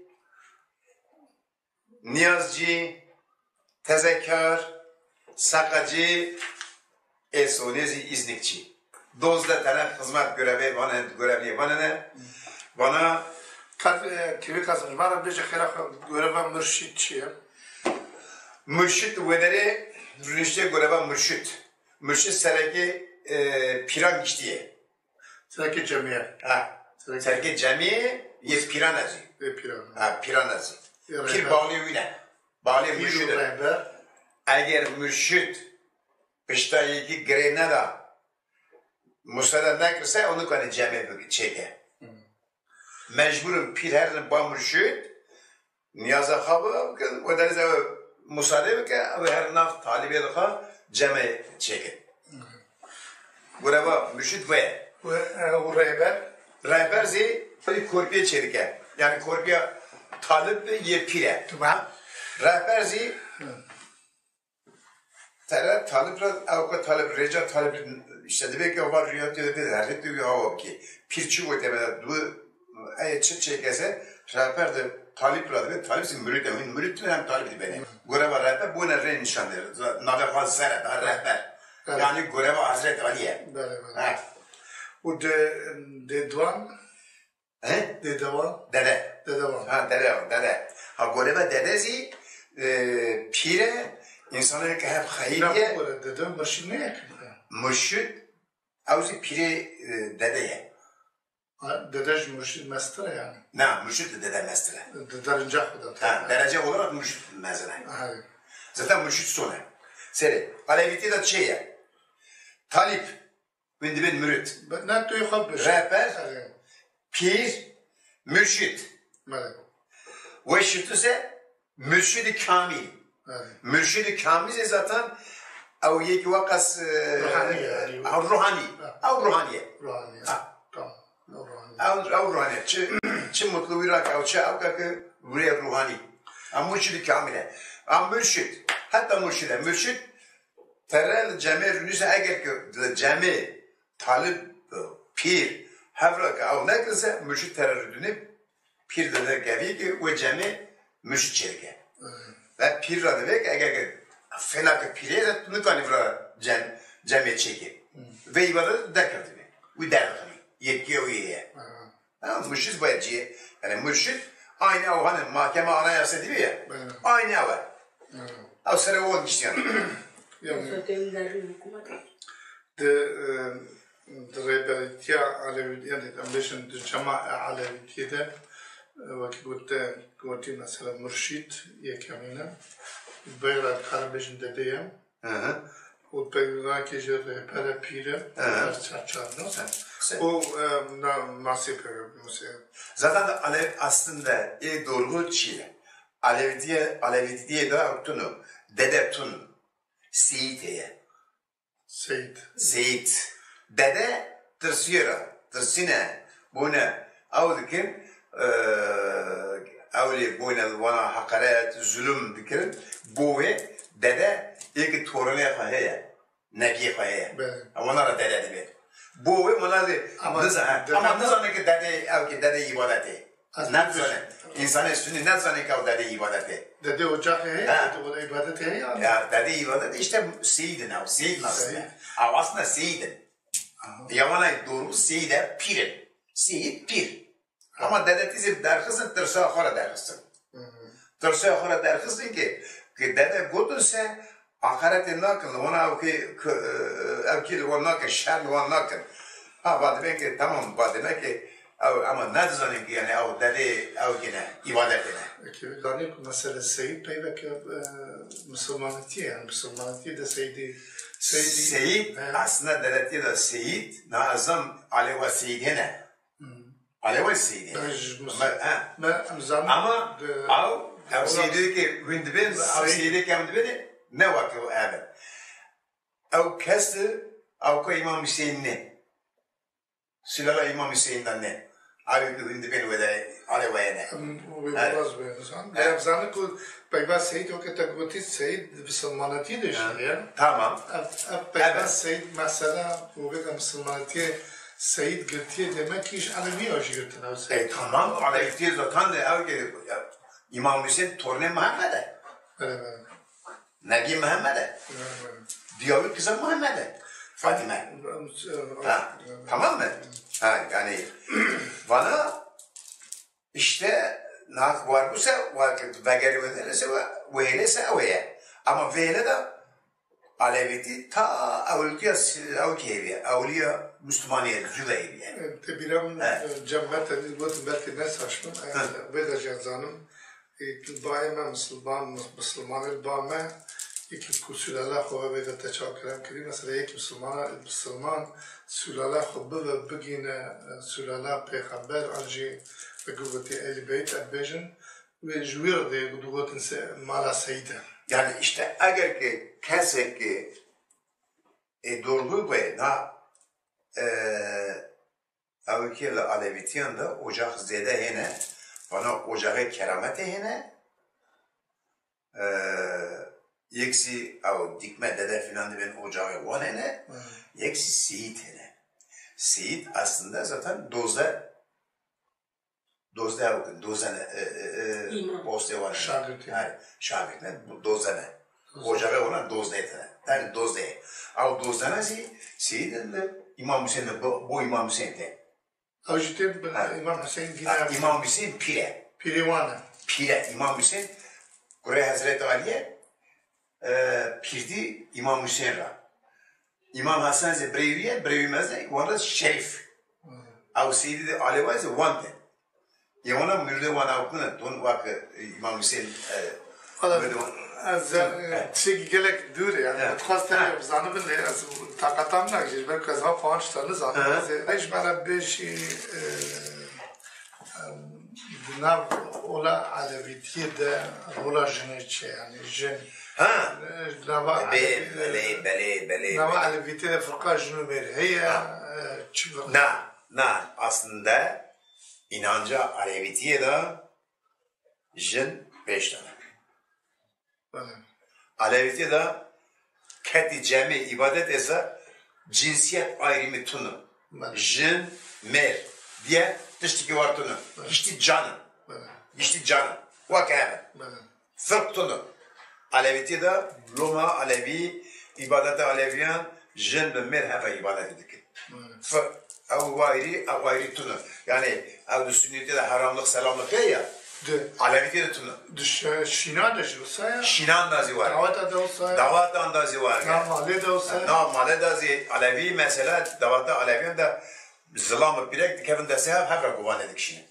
Niyazcı, Tezekar, Sakacı, ê sonê zî İznikçi. Dozdeh tane xizmet görevê vane, görevliyê vane ne. Vana Kat, e, kêvê Kasim, ji me re bêje xêra xwe, göreva murşîd çi ye? Murşîd wê derê rûniştê göreva murşîd. Murşîd serekê, e, pîran giştî ye. Serekê cemiyê. Ha. Serekê Serekê cemiyê yê pîran e zî. Yê pîran. Ha, pîran e zî. Yê Pîr rehber. Balê wî ne. Balê Pîr û murşîd e. Rehber. Eger murşîd pişta yekî girê neda, musade nekirse, onu kanê cemê bi-, çêke. Hmm. Mecbûr in pîr herin ba murşîd, Niyaza xwe bikin, we derê ew musade bike, ew her nav talibê de xwe cemê çêkin. Gureba murşid ve. Ve, e, û rehber? Rehber zî xwedî korpiyê çêdike. Yani korpiya talib yê pîr e. Tamam. Rehber zî Hı. Tere talib ra, ewka talib, rêca talib, işte, dibe ki ava riyatê de bide, her tu bir hava ki. Pir çi gote mesela, du, ey çi çekese, rehber de talib ra dibe, talib sin mürit, hem mürit hem talib dibe. Göreva rehber, bu ne re nişan der. Nave faz sere, da rehber. Evet. Yani göreva Hazreti Ali'ye. Bele, bele. Ha. Bu de, de duan, He? Dedewan. Dede. Dedewan. Ha, dede, dede. Ha, goreva dede zî, e, pîr e, însanê ke hev xeyîr ye. Dede murşid ne ye? Murşid, ew zî pîrê, e, dede ye. Ha, dede ji murşîd mestir e yani. Na, murşîd li dede mestir e. Di derinca xwe de. Ha, derece olarak murşîd mezin e. Hayır. Zaten murşîd son e. Serê, Alevîtî de çi ye? Talip, hûn dibên murid. Be-, ne tu xwe bişî. Rehber, Hayır. Pîr, murşîd. Belê. Wê şitû se murşîdî kamîl. Evet. Murşîdî kamîl zê zaten ew yekî weqas, e, Ruhanî ye, yani. Ha, ruhanî. Ha. Ew ruhanî ye. Ruhanî ye. Ha. Tamam. Ew ruhanî. Ew, ew ruhanî ye. Çi, çi mutlu wî ra ke ew çi ew ke ke wî ruhanî. Em murşîdî kamîl e. Em murşîd. Heta murşîd e. Murşîd tere li cemê rûnîse eger ke li cemê talib, pîr, hevra ke ew nekirse, murşîd tere rûdûnê pîr dide kevî ke wê cemê murşîd çêdike. Ve pîr ra divê ke eger ke fêla ke pîrê de tu nikanî vira cem, cemê çêkê. Vê îbadet derkevdibê. Wî derdixinî. Yekî ew yê ye. Ha, murşîd baye cihê. Yani murşîd aynı ew hani mahkeme anayasa dibe ya. Belê. Aynı ew e. Belê. Ew sere wan giştiyan. Yani Di, e, di rêberîtiya Alevî, yani em bêjin di cema Alevîtiyê de, e, wekî gote, gotî mesela murşîd yekemîn e. Beyra dikare bêjin dedê ye. Hı hı. Û peyvînakê jî rêber e pîr e, Hı hı. rêber çarçarno. Hı. Û, e, na, nasê peyvînakê. Zaten de Alev aslında ê doğru çi ye? Alevîtiye, Alevîtiye de tunu, dede tun, seyît heye. Seyîd. Seyîd. Dede tirsiyê re, tirsîne, bûne, ew dikin, e, ew lê bûne li wana heqeret, zulum dikirin, bo wê dede yekî torinê xwe heye, nebiyê xwe heye. Belê. Wana re dede dibe. Bo wê wana de Ama niza-, he, dede ama de nizane ki dedê, ew ki dedê îbadetê. Ez Nedizane. Însanê sunî nedizane ki ew dedê îbadetê. Dedê ocaxê heye, Ha. dedê oda îbadetê heye ya. Ya, dedê îbadetê işte seyîd in ew, seyîd nasıl Seyîd. ya. Ew aslında seyîd in. Aha. Ya wana doğru seyîd e, pîr in. Seyîd, pîr. Ama dedetî zî derxistin, tirsa xwe re derxistin. Hı hı. Tirsa xwe re derxistin ki, ki dede gotin se, Aqaretê nakin, li wan ew kê, k-, ew kê li wan nakin, şer li wan nakin. Ha, va dibên ke, tamam, va dibên ke, ew, ema nedizanên ke, yani, ew dedê, ew kê ne, îbadetê ne. Peki, zanî ku mesele seyîd peyveke, e, misilmanetiyê, yani, misilmanetiyê de seyîdî, seyîdî, Seyîd, he. aslında deletiyê de seyîd, na ez zam alê we seyîd hene. Hmm. Alê we seyîdê. Ben ji Ama, ha. me, em zanin Ama de, ew, ew Wela seyîdê ke hûn dibên, ew Seyîd. seyîdê ke em dibên, ne weke ev e. Ew kes, ew ke Îmam Hüseyin ne. Silala Îmam Hüseyin'den ne. Ew ke hûn dibên wê de, alê we ne. Em wê Evet. biraz wê dizan. Evet. Em zanin ku peyva Seyîd, weke te gotî, Seyîd di misilmanetî de Ha. jî ye. Tamam. Ev, ev peyva Evet. Seyîd mesela, û vê de misilmanetiyê Seyîd girtiye, demek ki ji Elewiya jî girtin ew Seyîd. E, tamam, Alevîtiyê zaten de ew ke, ya, Îmam Hüseyin tornê Muhammed e. Belê, belê. Nebî Muhammed e. Belê, belê. Diya wî kiza Muhammed e. Fatime. Em, em, Ha, em, tamam mı? Ha, yani, vana işte, nak var bu se, var ki vegeri ve se, ve hele se, ew ye. Ama vê hele de Alevîtî ta ewlîtiya si-, ew kê hêviye, ewliya Müslümaniyê, cû ve hêviye. Te bîra min, He. e, cem me tevî gotin, belkî ne saçma, e, He. vê de jî ez zanim. E, bayê me misilman, mis-, misilmanê li ba me, yekî ku sülala xwe ve vê de te çawa kerem kirî, mesela yekî misilmana, misilman sülala xwe bive, bigîne, e, sülala pêxember, an jî, e, ku gotî Ehlî Beyt, em bêjin, Wê ji wî re dê digotin se mala Seyîd e. Yani işte eger ki kesek ki, e, doğru be, na, e, ew ki li Alevîtiyan de ocax zêde hêne, bana ocaxê kerametê hêne, e, yeksî ew dikme dede filan dibên ocaxê wan hêne, Hı. yeksî seyîd hêne. Seyîd aslında zaten doze Dozdeh ew kin, dozdeh ne, e, e, e, İmam. postê wan e. Şagirtê. Yani, şagirt ne, bu dozdeh ne. Dozdeh. Ocaxê wan e, dozdeh tane. Yani, dozdeh. Ew dozdeh ne zî, seyîd in de, İmam Hüseyin de, bu, bu İmam Hüseyin de. Ew jî tê bi Ha. İmam Hüseyin Ha, gîne. İmam Hüseyin pîr e. Pîrê wan e. Pîr e, İmam Hüseyin, kurê Hezreti Ali ye, e, pîrdî İmam Hüseyin ra. İmam Hasan zî birê wî ye, birê wî mezin e, wan re Şerîf. Hmm. Ew sêdî de alê we zî wan de. Yê wana mûrîdê wan ew kune, ton wek, e, Îmam Husên, e, Valla, mûrîdê wan. Ez, e, He. tiştekî gelek dûr e, yani, He. dixwest He. tenê bizanibin lê ez taqeta min nake, ji ber ku ez ha fan tişta nizanim. He. Ez ê, ez ji me re bêjî, e, e, di nav ola elewîtiyê de rola jinê çi ye? Yani, jin, Ha. e, nava Belê, elewî-, belê, belê, belê, nava belê. elewîtiyê de firqa jin û mêr heye, Ha. e, çi firqa? Na, na, aslında Înanca Elewîtiyê de jin pêş de ne. Belê. Elewîtiyê de ketî cemê îbadetê se cinsiyet ayrımı tune. Belê. Jin, mêr diye tiştekî war tune. Belê. Giştî can in. Belê. Giştî can in. Weke hev in. Belê. Firq tune. Elewîtî de loma Elewî, îbadeta Elewiyan, jin bi mêr heve îbadetê dikin. Evet. F-, ew wayrî, ew wayrî tune. Yani ew di Sunnîtî de heramlıq, selamlıq heye ya. Di Elewîtî de tune. Di şe-, Şînan de jî wisa ya. Şînan de zî war. Daweta de wisa ya. Daweta de zî war. Nav malê de wisa ya. Nav malê de zî Elewî mesela daweta Elewiyan de zilam û pîrek dikevin destê hev, hev re guvanê dikişînin.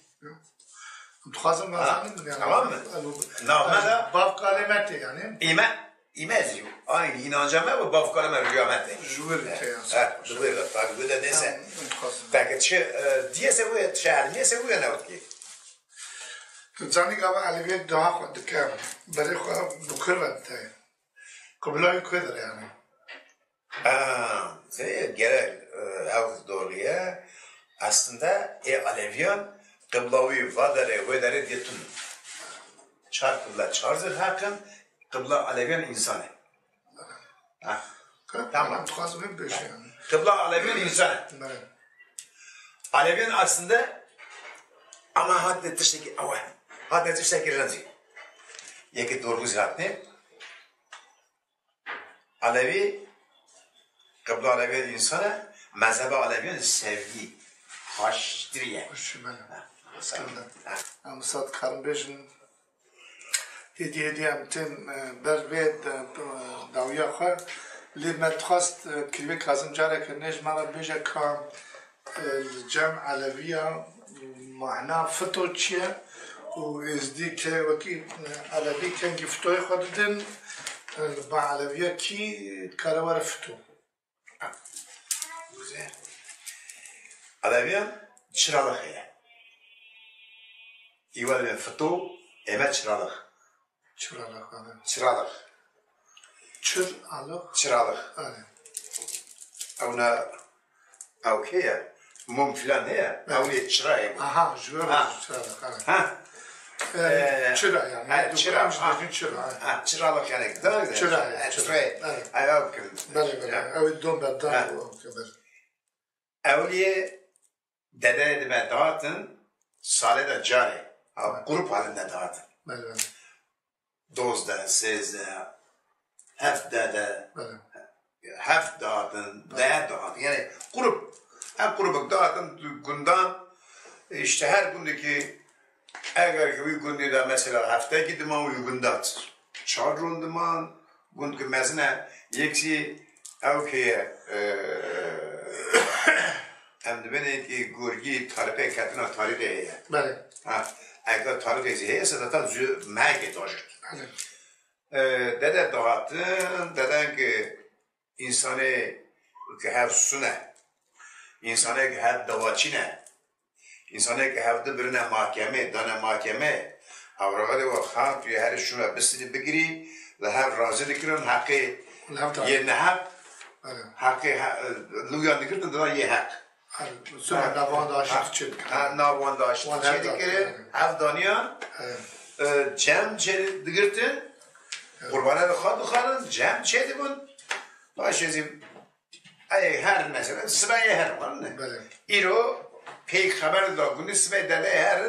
Dixwazim Ha, vazanim yani. Tamam mı? Alo. Name de? Bav kalê me tê yani. Îme, îme zî. Aynı inanca me ve bav kalê me rüya me tê. Ji wir tê yani. Ha, ji wir, tabii, bu da neyse. Tamam, dixwazim. Peki, çi, e, diyese bu, çi elmiyese bu ya ne ki? Tu zanî gava elivê daha xwe dike. Berê xwe bi kur ve dite. Qibla wî ku dir yani. Ha, sê gerek, e, ew doğru ye. Aslında ê Aleviyan qibla wî va derê, wê derê dê tune. Çar qibla, çar zir heq in, qibla Aleviyan însan e. Ha, tamam. Dixwazim vê bêjim yani. Qibla Aleviyan însan e. Belê. Aleviyan aslında ama hatine tiştekî ew e. Hatine tiştekî rencî. Yekê Dormuz hatine. Elewî, qibla Elewiyan însan e, mezheba Elewiyan sevgî, xweştirî ye. Xweş, belê. Ha. Eskender. Ha. Em wisa dikarin bêjin, hêdî hêdî em tên, e, ber vê de, e, dawiya xwe. Lê me dixwest, e, Kirvê Kazim careke nê ji me re bêje ka, e, li cem Elewiya mana fito çi ye û êzdî ke wekî, e, Elewî kengî fitoyê xwe didin, e, li ba Elewiya kî dikare were fito? Elewiyan çiralix heye. Îwa dibên fito, ême çiralix. Çiralix, evet. Çiralix. Çir alix. Çiralix. Evet. Ew ne, ew kê ye? Mum filan heye? Evet. Ew yê çira ye bu. Aha, ji we Ha. çiralix, evet. Ha. Yani, Ee, çira yani. ha, Dû çira, em jî ha. dibêjin çira, evet. Ha, çiralix yani. Daha güzel. Çira, evet, Evet, çira. şey, Evet. ay, ew kim? Belê, belê. Ya. Ew don berdan Ha. bu, ew kim ber. Ewliyê dedeyê dibe dihatin, salê de carê, ha, Evet. grup halinde dihatin. Belê, belê. Dozdeh, sêzdeh, heft dede, Belê. heft dihatin, Belê. deh dihatin. Yani grup, her grubuk dihatin gundan, işte her gundekî, eger ki wî gundê de mesela heftekî diman wî gunda çar ron diman, gund ki mezin e, yekî ew kê ye, e, em dibêne ki gorgî tarîqê ketina tarîqê heye. Belê. Ha, eger tarîqê zî heye, se zaten zû mehekê dajir. Belê. E, dede dihatin, deden ki însanê ki hev sune, însanê ki hev dewaçî ne, Însanê ke hevdi birine mahkemê, dane mahkemê, ew rexedê we xan tu yê herî şûna bistirî bigirî, li hev razî dikirin, heqê Li hev dane. yê neheq, Belê. heqê he-, li wiyan digirtin, dida yê heq. Her, sura Ha. navanda aşî Ha. çê dikirin. Ha, navanda aşî Wan çê hev dane. dikirin, hev daniyan, Evet. e, cem çê digirtin, Evet. qurbane li xwe dixwarin, cem çê dibin. Paşê zî Ey her mesela, sibeyê her var ne? Belê. Îro pêk xeber da gundî sibeyê dedeyê her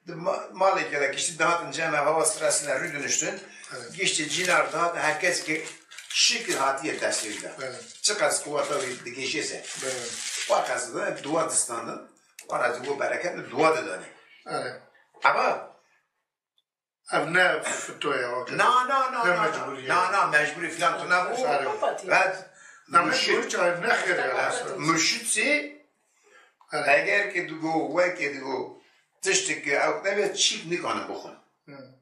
di ma-, malê ke de giştî dihatin cem ev hewa stresine rû dönüştün. Evet. Giştî cînar dihatin her kes ki şikil hatiye destê de. Evet. Çiqas kuwata wî digêşê se. Belê. Wa qas de dua distandin. Wa razî bo bereket dua didane. Evet. Ama Ev ne fito ye, o Na, na, na, Ne na, mecburî na, ye. na, mecburî filan tu nebû. Sare. Ve Ne murşid, mecburî çay ne xêr ya. Murşid sî Evet. Eger ki digo, wekê digo, tiştik ki ew nebe çîk nikanin bixwin. Hı.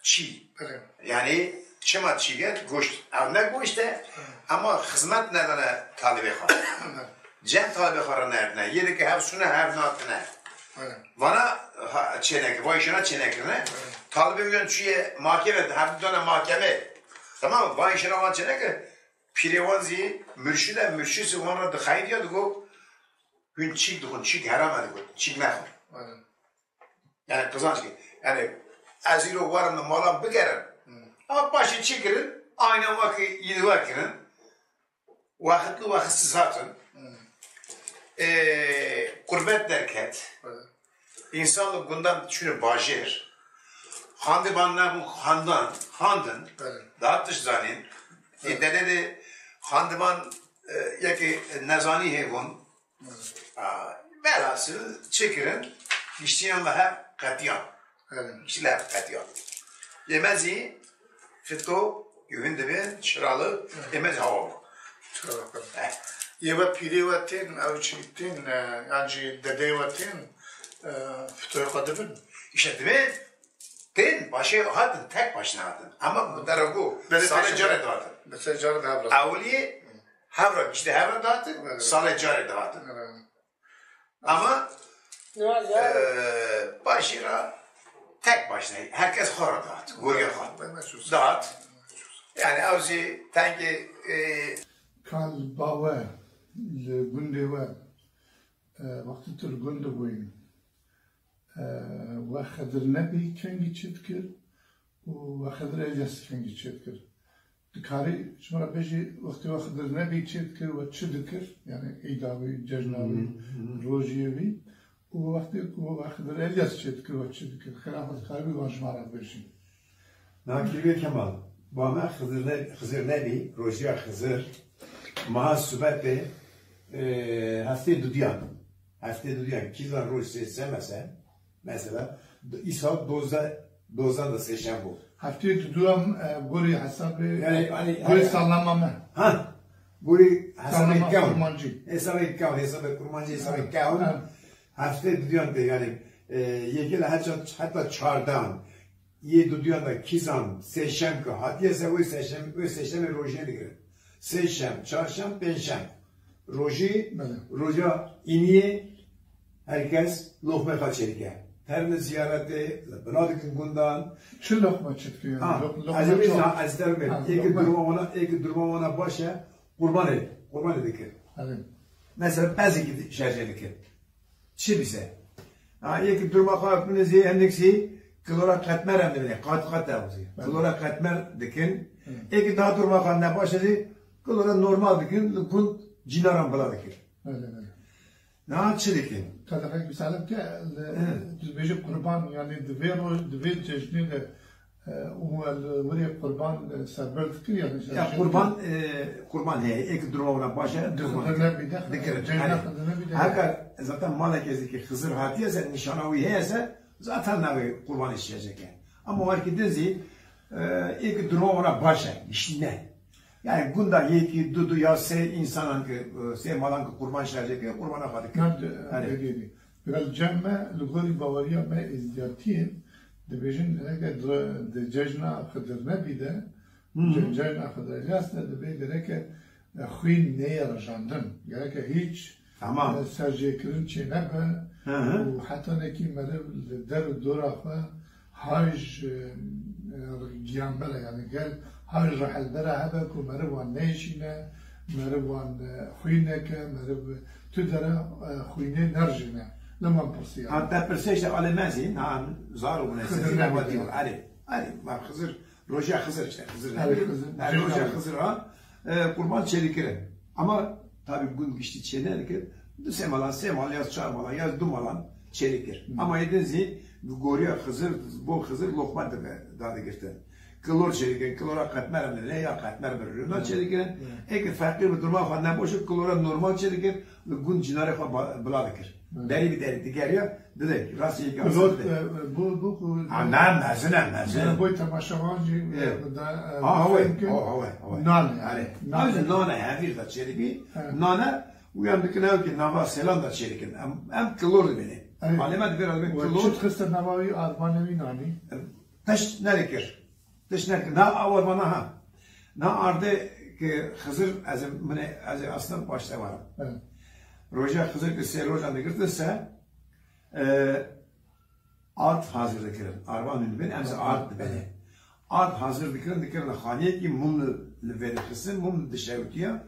Çî. Evet. Yani çima çîk e? Goşt. Ew ne goşt e, ama xizmet nedane talibê xwe. Evet. Cem talibê xwe re nerdine. Yê dike hev sune, hev natine. Evet. Vana ha, çênekir, vay şuna çênekirine. Evet. Talibê uyan çûye mahkeme, hev dane mahkeme. Tamam mı? Vay şuna wan çênekir. Pîrê wan zî mürşid e, mürşid zî wan re dixeydiya digo, hûn çîk dixwin, çîk heram e digo, çîk nexwin. Aynen. Yani qizanç ki, yani ez îro werim min malan bigerim. Hmm. Ama paşê çi kirin? Aynen wekî yî di we kirin. Wextli wextsiz hatin. Hmm. Ee, qurbet derket. Evet. Însan li gundan çûne bajêr. Xandiban nebû, xandan, xandin. Evet. Daha tişt zanîn. Ê Evet. Dedê de xandiban, e, yekê nezanî hêbûn. Evet. A, velhasil çi kirin? Giştiyan li hev qetiyan. Evet. Giştî li hev qetiyan. Yê me zî fito, hûn dibin, çiralı, Evet. Yê me zî hawa bû. Çiralı. Eh. Yê we pîrê we tên, ew çi tên, e, yan jî dedê we tên, e, fitoyê xwe dibin. İşte dibin, tên başê hatin, tek başına hatin. Ama bu dera ku Belê salê pêşe carê de- dihatin. Mesela carê de hev re. Ewilî hev re, işte hev re dihatin, Evet. Salê carê dihatin. Evet. Ama, Nima zor? e, başî re tek başına, herkes xwe re dihat, gorîya xwe. Ben mahsus. Dihat. Yani ew zî tengê, e, Kal bawe li gundê we, e, wextî tu li gund bûyî, e, we Xidir Nebî kengî çêdikir û we Xidir Elyas kengî çêdikir? Dikarî ji min re bêjî, wextê we Xidir Nebî çêdikir, we çi dikir? Yani îda wî, cejna wî, Hı hı. Rojiyê wî û wextê ku we Xidir Elyas çêdikir, we çi dikir? Xêra xwe dikarî wî wan ji me re bêjî. Na kîrê Kemal, ba me Xizir ne-, Xizir Nebî, rojiya Xizir, meha sibetê, e, heftê dudiyan. Heftê dudiyan, kîzan roj sê, sêşem e, mesela, îsal dozdeh, dozdeh de sêşem bû. Heftê dudiyan, e, gorî hesabê, Yani, hani, gorî hani, sallama me. Ha, gorî hesabê Sallama kewn. Kurmancî. Hesabê kewn, hesabê kurmancî, hesabê Ha, kewn. Ha. Heftê dudiyan de, yani, e, yekê le heta, heta çardan. Yê dudiyan de kîzan sêşem ke hatiye se, wê sêşem, wê sêşemê rojiyê digirin. Sêşem, çarşem, pêncşem. Rojî, Belê. Roja îniyê herkes loxmê xwe çêdike. Herine ziyaretê, bila dikin gundan. Çi loxma çi dikin? Ha, Lox-, loxma ez ê çi? Bêjim, ez te bêjim. Ha, Êkî loxma. Durma wana, êkî durma wana baş e, qurbanê, qurbanê dikin. Belê. Mesela bezekî şerjê dikin. Çi bise? Ha, yekî durma xwe bine zî, hindik zî kilora qetmer em dibine, qat qat ew zî. Evet. Kilora qetmer dikin. Evet. Êkî daha durma xwe nebaş e zî, kilora normal dikin, li gund cînaran bila dikin. Öyle, öyle. Niha çi dikin? Qedexek misalim ke, Evet. Tu dibêjî qurban, yani di vê roj, di vê cejnê de E, û li wirê qurban, e, serber dikir ya, mesela Ya şey qurban, e, qurban heye, êk durma wina baş e, Di qurban Xizir Nebî de, dikirin. Ceyna Hani, Xizir Nebî de. Heka zaten malek ez dikir Xizir hatiye se, nîşana wî heye se, zaten navê qurbanê şişecek e. Ama warkî din zî, e, êk durma wina baş e, giştî ne. Yani gunda yekî, du, du ya sê insanan ki, e, sê malan ki qurban şişecek e, qurbana xwe dikir. Nerede, Hani. Dediği gibi. Bi cem me, li gorî baweriya me êzdiyatiyên, dibêjin gereke di, di cejna Xidir Nebî de, Hmm. ce-, cejna Xidir Elyas de dibê gereke, e, xwîn neyê rejandin. Gereke hîç, Tamam. e, serjêkirin çê nebe Hı hı. û hetanekî meriv li der û dora xwe Haj, e, e, giyanbere, yani gel haj rehelbere hebe ku meriv wan neyşîne, meriv wan, e, xwîneke, meriv tu dere, e, xwînê nerjîne. Li min pirsiya. Ha, te pirsê işte alê me zî, ha, zar û bûne Xizir sesî Nebî ne de. Erê, erê, ma Xizir, roja Xizir işte, Xizir Erê, Nebî. Xizir, Ha, Xizir roja Nebî. Xizir ha, e, qurban çêdikirin. Ama tabi gund giştî çê nedikir. Du sê malan, sê mal ya çar malan ya du malan çêdikir. Hı. Ama êdin zî goriya Xizir, bo Xizir loqma dibe, dadigirtin. Kilor çêdikirin, kilora qetmer em dibine ya qetmer bir rûna Hı. çêdikirin. Hı. Eke feqîr bi durma xwe neboşir, kilora normal çêdikir, li gund cinarê xwe ba-, bila dikir. Hı. Derî bi derî digeriya, dide, rastî yekî Pilot, asî dide. E, bu, bu ku Ha, ne, mezin e, mezin. Boy temaşevan jî, Evet. e, da, e, Ha, haway, fehmke ha, haway, haway. Nane. Yani, Nane. Nane, hevîr da çêdibî. Evet. Nane, Û yan dikin ew ki nava selan da çêdikin. Em, em kilor dibêne. Evet. Aleme dibê ra dibê We kilor. Çi dixiste nava wî arvanê wî nanî? Tişt nedikir. Tişt nedikir. Na ew arvana ha. Na ardê ki Xizir ez ê, min ê, ez ê aslında başta varam. Evet. Roja Xizir ki sê rojan digirtin se, e, ard hazir dikirin. Arvan hûn dibên, em zî ard dibêne. Ard hazir dikirin, dikirin xaniyekî mum li, li vê dixistin, mum dişewitiya.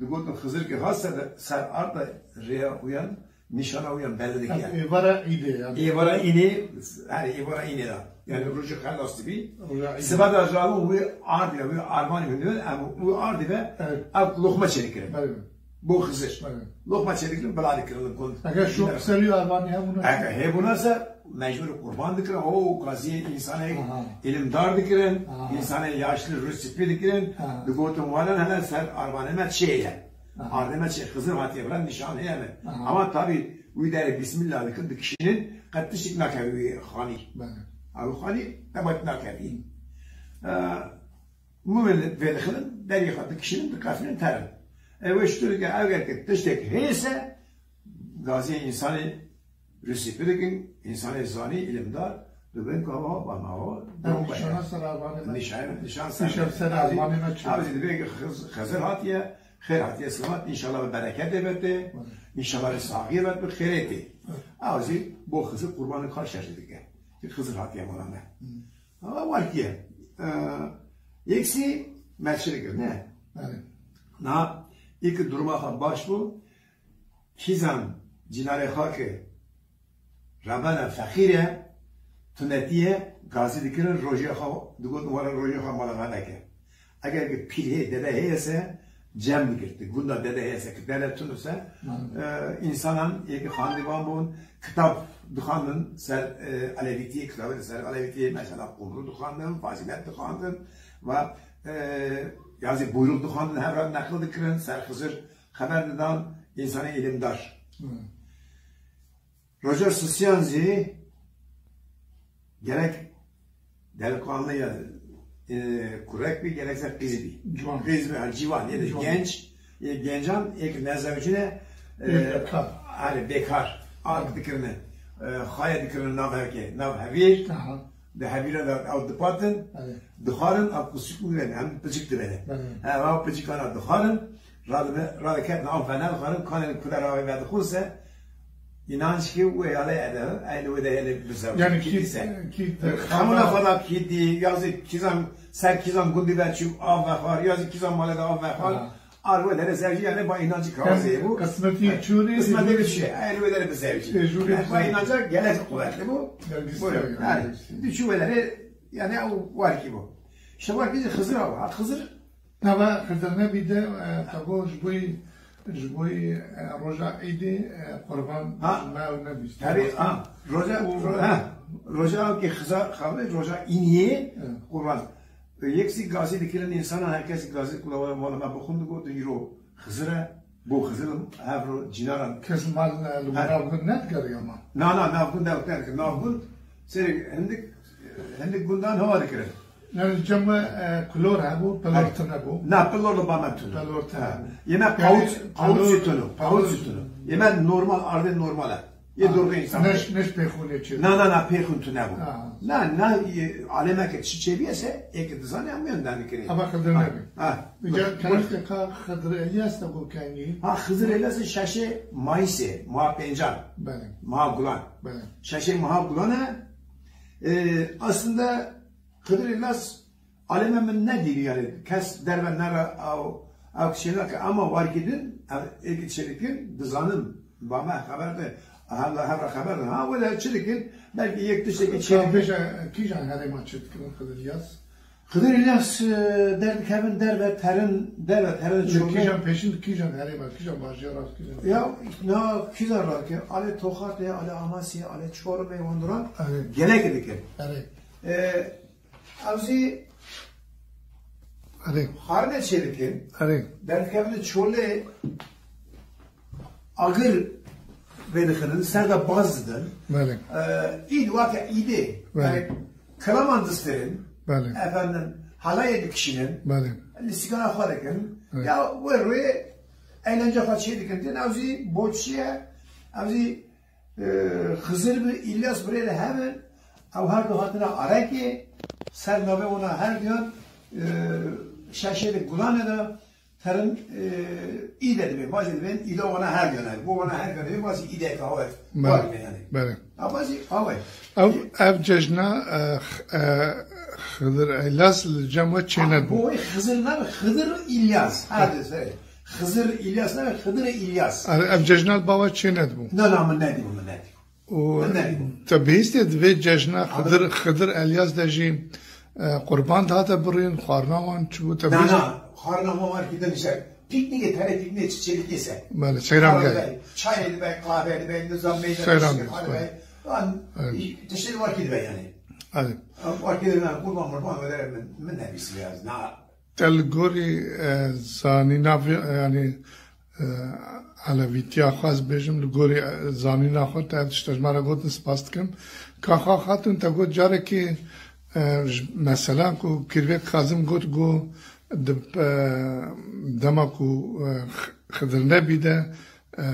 Digotin Xizir ki hat ser, ser ard de rêya uyan, nîşana uyan belli dikiya. Êvara îdê yani. Êvara înê, yani êvara înê da. Yani rojê xelas dibî. Roja îdê. Sibe da jalin wê ard ya, wê arvanê hûn dibên, em wê ard dibe, Evet. ev loxma çêdikirin. Belê. Bo Xizir. Evet. Loxma çêdikirin, bila dikirin li gund. Eger şok ser wî arvanî hebûna? Eger hebûna se, mecbûr qurban dikirin. O gaziyê însanê Aha. îlimdar dikirin, Aha. însanê yaşlı rûspî dikirin. Aha. Digotin, walan hele ser arvanê me çê ye. Aha. Ardê me çê Xizir hatiye bila nîşan heye min. Aha. Ama tabî wî derê bîsmîllah dikin, dikişînin, qet tiştik nakevî wî xanî. Belê. Ew xanî qebat nakevî. E, Mûmê vêdixin, derî xwe dikişînin, diqefilin terin. Ew ê şturike, ew ê ke tiştek hêse, gaziyê însanê rûspî dikin, însanê zanî, îlimdar, dibên ku hava, bana hava, Ev durum nîşana bayağı. ser arvanê me. Nîşan, nîşan ser. Nîşan ser arvanê me çi? Ew zî dibê ki Xiz-, Xizir hatiye, xêr hatiye, selamet, înşallah bi bereketê be tê, Evet. înşallah bi saxiyê be bi xêrê tê. Evet. Ew zî bo Xizir qurbanê xwe şerjî dike. Ki Xizir hatiye mala me. Hmm. Ama welkiye. E, yek sî me çi dikir, ne? Belê. Na, î ki duruma xwe baş bû, kîzan cinarê xwe ki rebena feqîr e, tunetî ye, gazî dikirin, rojê xwe digotin, were rojê xwe mala me veke. Eger ki pîr hê, dede heye se, cem digirtin. Gunda dede heye se, ki dede tune se, Hı. e, însanan yê ki xandivan bûn, kitab dixwandin ser, e, Elewîtiyê, kitabê ser Elewîtiyê, mesela Qumru dixwandin, Fazilet dixwandin ve, e, ya zî buyruk dixwandin, hev re neqil dikirin, ser Xizir xeber didan, însanê îlimdar. Hı. Roja sisiyan zî gerek delikanlı ya, e, kurek bî, gerekse qîz bî. Ciwan. Qîz bî, ha, ciwan, yê de Ciwan. genç, yê gencan, yê ki nezewicine, e, Yê bekar. Erê, bekar, ark dikirine, e, xaye dikirine nav hevkê, nav hevîr. Aha. Di hevîra de ew dipatin, Evet. dixwarin, ew qusik bibêne, em piçik dibêne. Belê. He, ew piçikana dixwarin, radibe-, radiketin, ew vene dixwarin, kanên ku de ravê vedixwin se, înanc ki wê yalê ede, ey li wê de yê lê bizewicî, Yani kî kî, dî se. kî de Xemûna xana- xwe da kî dî, ya zî kîzan, ser kîzan gundî ve çû av vexwar, ya zî kîzan malê de av vexwar. Ha. Ar wê derê zewcî, yani ba înancî kawazê bû. Qismetî çûrê, Qismetê bi çi? Ay wê derê bi zewcî. Ê, jûrê Yani ba zewcî. Înanca gelek quwetli bû. Gelgî Buyurun. zewcî. Yani, diçû wê derê, yani ew warkî bû. İşte warkî jî Xizir ew hat. Xizir Nava Xizir Nebî de, e, tabo ji bo, ji bo, e, roja Îdê, e, qurban Ha. me ew nebîst. Tabii, ha. Roja, O- ro-, ha. Roja ew ki Xizir, xavê roja Îniyê Evet. qurban. Yek zî gazî dikirin, însanan her kes gazî kulawa mala me bixwin digot, îro Xizir e, bo Xizir hev ro cînaran. Kes mal, e, li Her- nav gund nedikir ama. Na, na, nav gund ew nedikir. Nav gund, serê hindik, hindik gundan hava dikirin. Yani cem, e, kulor hebû, pilor Her- tune bû. Na, pilor li ba me tune. Pilor tune Ha. bû. Yeme Yani qawût, qawût pilor- sütunu, qawût pilor- sütunu. Yeme normal, ardê normal e. Yê Ha, dorê însan. neş, neş pêxûnê çi? Na, na, na, pêxûn tu nebû. Ha. Na, na, e, alemeke çi çêbiyese, ê ki dizane em yan danî kirê. Ama Xizir Ha, nebî. ha. Îca Bu- kereste ka Xizir Elyas de bû kengî? Ha, Xizir Elyas şeşê Mayısê, maha pêncan. Belê. Maha Gulan. Belê. Şeşê maha Gulan e. E, aslında Xizir Elyas Aleme min nedî yani kes derve nere ew, ew kişê nake ama warkî din, ev êkî çêdikin, dizanim, ba me xeber de, hevla hevra xeber de, ha, wele çi dikin, belkî yek tiştekî Ka çêdikin. Bêje, kîjan herêma çêdikirin Xizir Yas? Xizir Yas, e, derdikevin derve terin, derve terin Li çolê. Kîjan pêşin, kîjan herêma, kîjan bajêra, kîjan Ya, na, kîjan rakir, ale Toxatê, ale Amasyê, ale Çorumê, Wandura, Evet. gelek dikin. Evet. E, Ew zî Erê. xwarinê çêdikin, Erê. derdikevin çolê agir vêdixinin, ser de baz didin. Belê. Ee, îd wake îdê. Belê. Yani, kilaman distirin. Belê. Efendim, halayê dikişînin. Belê. Lîstikana xwe dikin. Evet. Ya, wê rûyê Eğlence xwe çê dikin. Din ew zî boççî ye, ew zî, e, Xizir bi, İlyas bi rê li hev in. Ew her du hatine Arekê, ser navê wana her duyan, e, şeşê de Gulanê de terin, e, îde dibe, bazê dibe, îde wana her duyan, bo wana her duyan, bazê îde ka ew Belê, var dibe yani. Belê. Ha, bazê, ha, vay. Ev, ev cejna, e, x-, e, Xizir İlyas li cem we çênebû. Bo wê Xizir nabe, Xizir İlyas. Her du, Xizir İlyas nabe, Xizir İlyas. Ev cejna li ba we çênedibû. Na, na, min nedîbû, min nedîbû. Û Min nedîbû. Te bihîstiye di vê cejna Abi. Xidir, Xidir Elyas de jî, e, qurban dihate birîn, xwarina wan çi bû, te Na, bihîst- na, xwarina wan wer kir de ser. Pîknîkê, tenê pîknîkê çi çêdikê ser. Belê, seyran Xwarina gel. dibe, çayê dibe, qehve dibe, nizam meydan Seyran dibe, gel, qehve. Lan, Evet. tiştê wer kir dibe yani. Hadi. Wer kir dibe, qurban murban were min, min nebîstiye, na. Te li gorî, e, zanîna vê, yanî, e, elewîtiya xwe ez bêjim, li gorî, e, zanîna xwe te ev tişta ji me re gotin, spas dikim. Kaxa Xatun te got carekê, e, ji, mesela ku Kirvêk Kazim got ku di, e, dema ku, e, X-, Xidir Nebî de, e,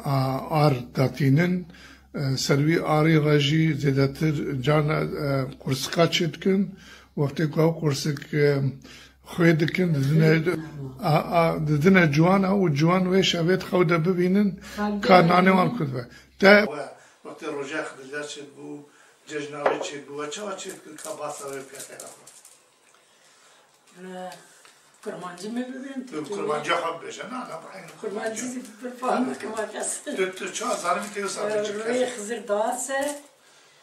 a, ar datînin, e, ser wî arî re jî zêdetir carna, e, qursika çêdikin. Wextê ku ew qursik, e, xwê dikin, didine, a, a, didine ciwana û ciwan wê şevê di xew de bibînin, Xew de ka nanê wan bibînin. Ku dibe. Te We wextê roja Xidir Elyas çêdibû, cejna wê çêdibû, we çawa çêdikin ka basa wê bike xêra xwe? Kurmancî me bibin, Tu Tirkî me. Kurmanciya xwe bibêje, na, na, bi eynî Kurmancî Kurmanciya. Zî bi fahme kima kes. Tu, tu çawa zanibî tê wisa Ee, bêjî Rûyê kes? Xizir dase.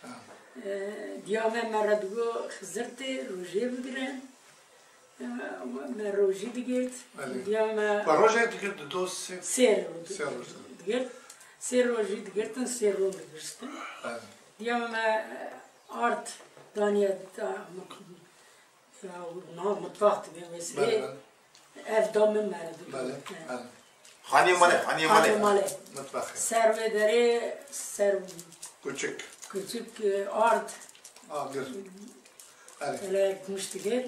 Ha. Ee, diya me me re digo Xizir tê, rojê bigire. Ee, me rojî digirt. Belê. Diya me Ve rojek digirt, du, sê, sê roj sê roj. Digirt. Sê rojî digirtin, sê roj digirtin. Belê. Diya me, e, ard daniye da Ya, na mutfax dibe wê sirê. Belê, belê. Ev da min meridu. Belê, belê. Xanî malê, xanî malê. Xanî malê. Mutfaxê. Ser wê derê, ser Küçük. Küçük, e, ard. Agir. Belê. Hele gumuştigir.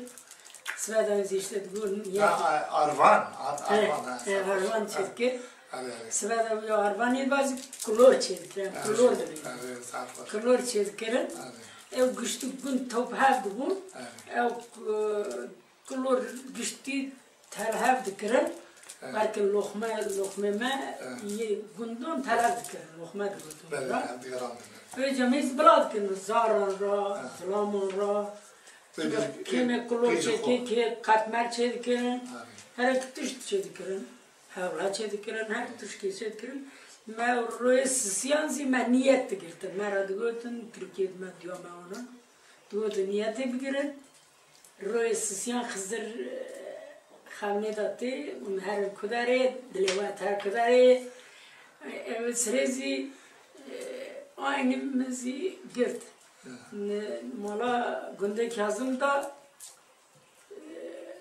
Sibeda zî işte digur. Ya, a-, arvan, ar-, He, arvan, ha, he, sen arvan hoş. Çetkir. Erê, erê. Sibe de wî arvanê bazî kulor çêdikirin, Erê, kulor dibin. Erê, zaf xweş. Kulor çêdikirin. Erê. Ew giştî gund top hev dibûn. Erê. Ew, e, kulor giştî tel hev dikirin. Erê. Belkî loxme, loxmê me Erê. Yê gundan tel hev dikirin. Loxme digotin. Belê, Erê. Hev digerandin. Wê cemêz bila dikirin. Zaran ra, Erê. Zilaman ra. Wê de Kême kulor pêjê çêdikirin, xwe. Kê, qetmer çêdikirin. Erê. Herek tişt çêdikirin. Hewla çêdikirin, her tişkê çêdikirin. Me royê sisiyan zî me niyet digirtin. Me re digotin, Tirkiyê di me diya me wana. Digotin niyetê bigirin. Royê sisiyan Xizir, e, xewnê de tê, hûn herin kuderê, dilê we her kuderê. E, ev sirê zî, e, aynî min zî girt. Ni-, mala gundê Kazim da, e,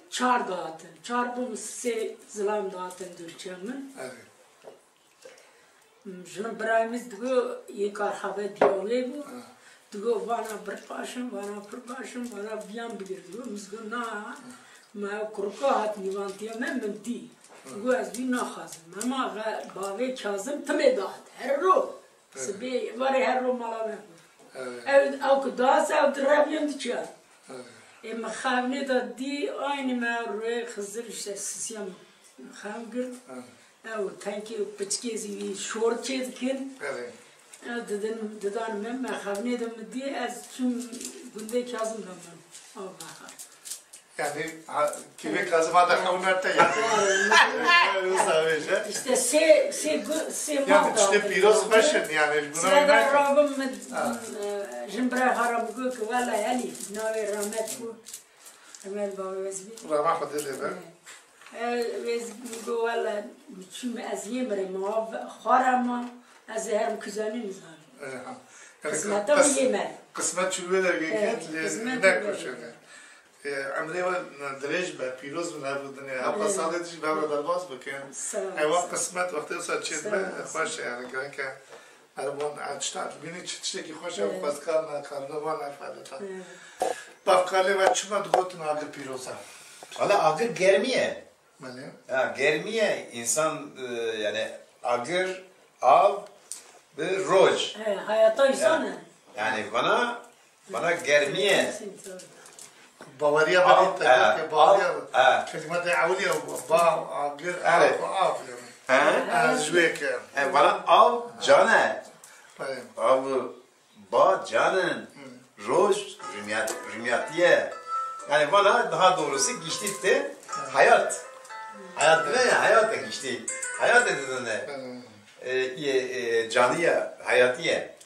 çar dihatin. Çar bûn, sê zilam dihatin dûrçiya min. Erê. Jin birayê min digo, yê karxabe diya wê bû. Ha. Digo, vana bir baş in, vana pir baş in, vana biyan bigir. Digo, min digo, na, me kuruka hat nîvantiya me, min dî. Ha. Digo, ez wî naxwazim. Ema ve-, bavê Kazim timê dihat. Her ro. Sibê, warê her ro mala me bû. Evet. Ew, ew ku das, ew di reviyan diçiya. Evet. Ê, me xewnê de dî, aynî me rûyê Xizir işte sisiya me xewn girt. Evet. Ew tenkê piçkê zî wî şor çê dikin. Evet. Ew didin, didan me, me xewnê de min dî, ez çûm gundê Kazim de min. Ew vexa. Yani, ha, kîvê Kazim hate xewna te yani. Wisa bêje. İşte sê, sê gu-, sê mal. Yani, işte pîroz xweş in yani, ji guna wî nake. Rabim min, e, jin bira xwe re min got ki, wela Elîf, navê rahmet bû. Emel bavê wê zî bî. Rama Xwedê lê be. E, wê zî min got, wela, çûm ez yê mirê ma, xwe re ma, ez ê herim kuzanî nizanim. E, ha. Yani, Qismeta qis-, wî yê me. Qismet çû wê dergê ket, lê qismet wî dergê ket. Ê, emrê we dirêj be, pîroz bin her du dinê. Hewqa salê jî be re derbas bikin. Sağ ol, sağ ol. Ewa qismet wextê wisa çêdibe, xweş e yani, gereke her wan, e, tişta dibînî, çi tiştekî xweş e, xwezkar me, karine wan e, fedeta. Bavkalê we çima digotin agir pîroz e? Wala agir germî ye. Belê. Ha, germiye insan, e, yani agir, av ve roj. He, hayata insan e. Yani bana, bana germiye. Baweriya Av, belê te e, ke baweriya av, e. Kelimata ewliya ba, agir, Evet. av, av yani. He? Ha, ji wê ke. E, bana av can e. Belê. Av Ba canin, roj rûmiyat-, rûmiyatiye. Yani valla daha doğrusu giştî te hayat. Hayat ne ya? Hayat e giştî. Hayat e didin de. E, ye, e, caniye, hayatiye.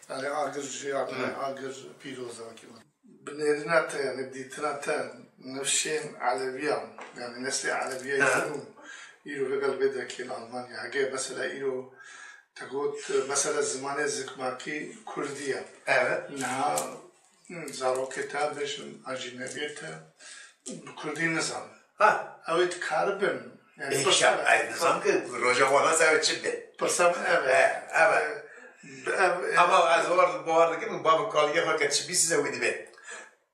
Yani agir jiyane, agir pîroz e ki. Binêrîna te, yani dîtina te, nifşên Eleviyan, yani neslê Eleviya Hı. îro, îro vegel vê dekê li Almanya. Hege mesela îro Te got, mesela zimanê zikmakî kurdî ye. Evet. Niha, hı, zarokê te bêjin, ajînebiyê te bi kurdî nizanin. Ha. Ew ê dikaribin. Yani Ê, pirsa kişa, me, ay, nizam ki roja wana se ew çi be. Pirsa me ev e. E, ev e. E, ev, e, Ama ez war, bawer dikim, bavê kaliyê xwe ke çi bî size wî dibe.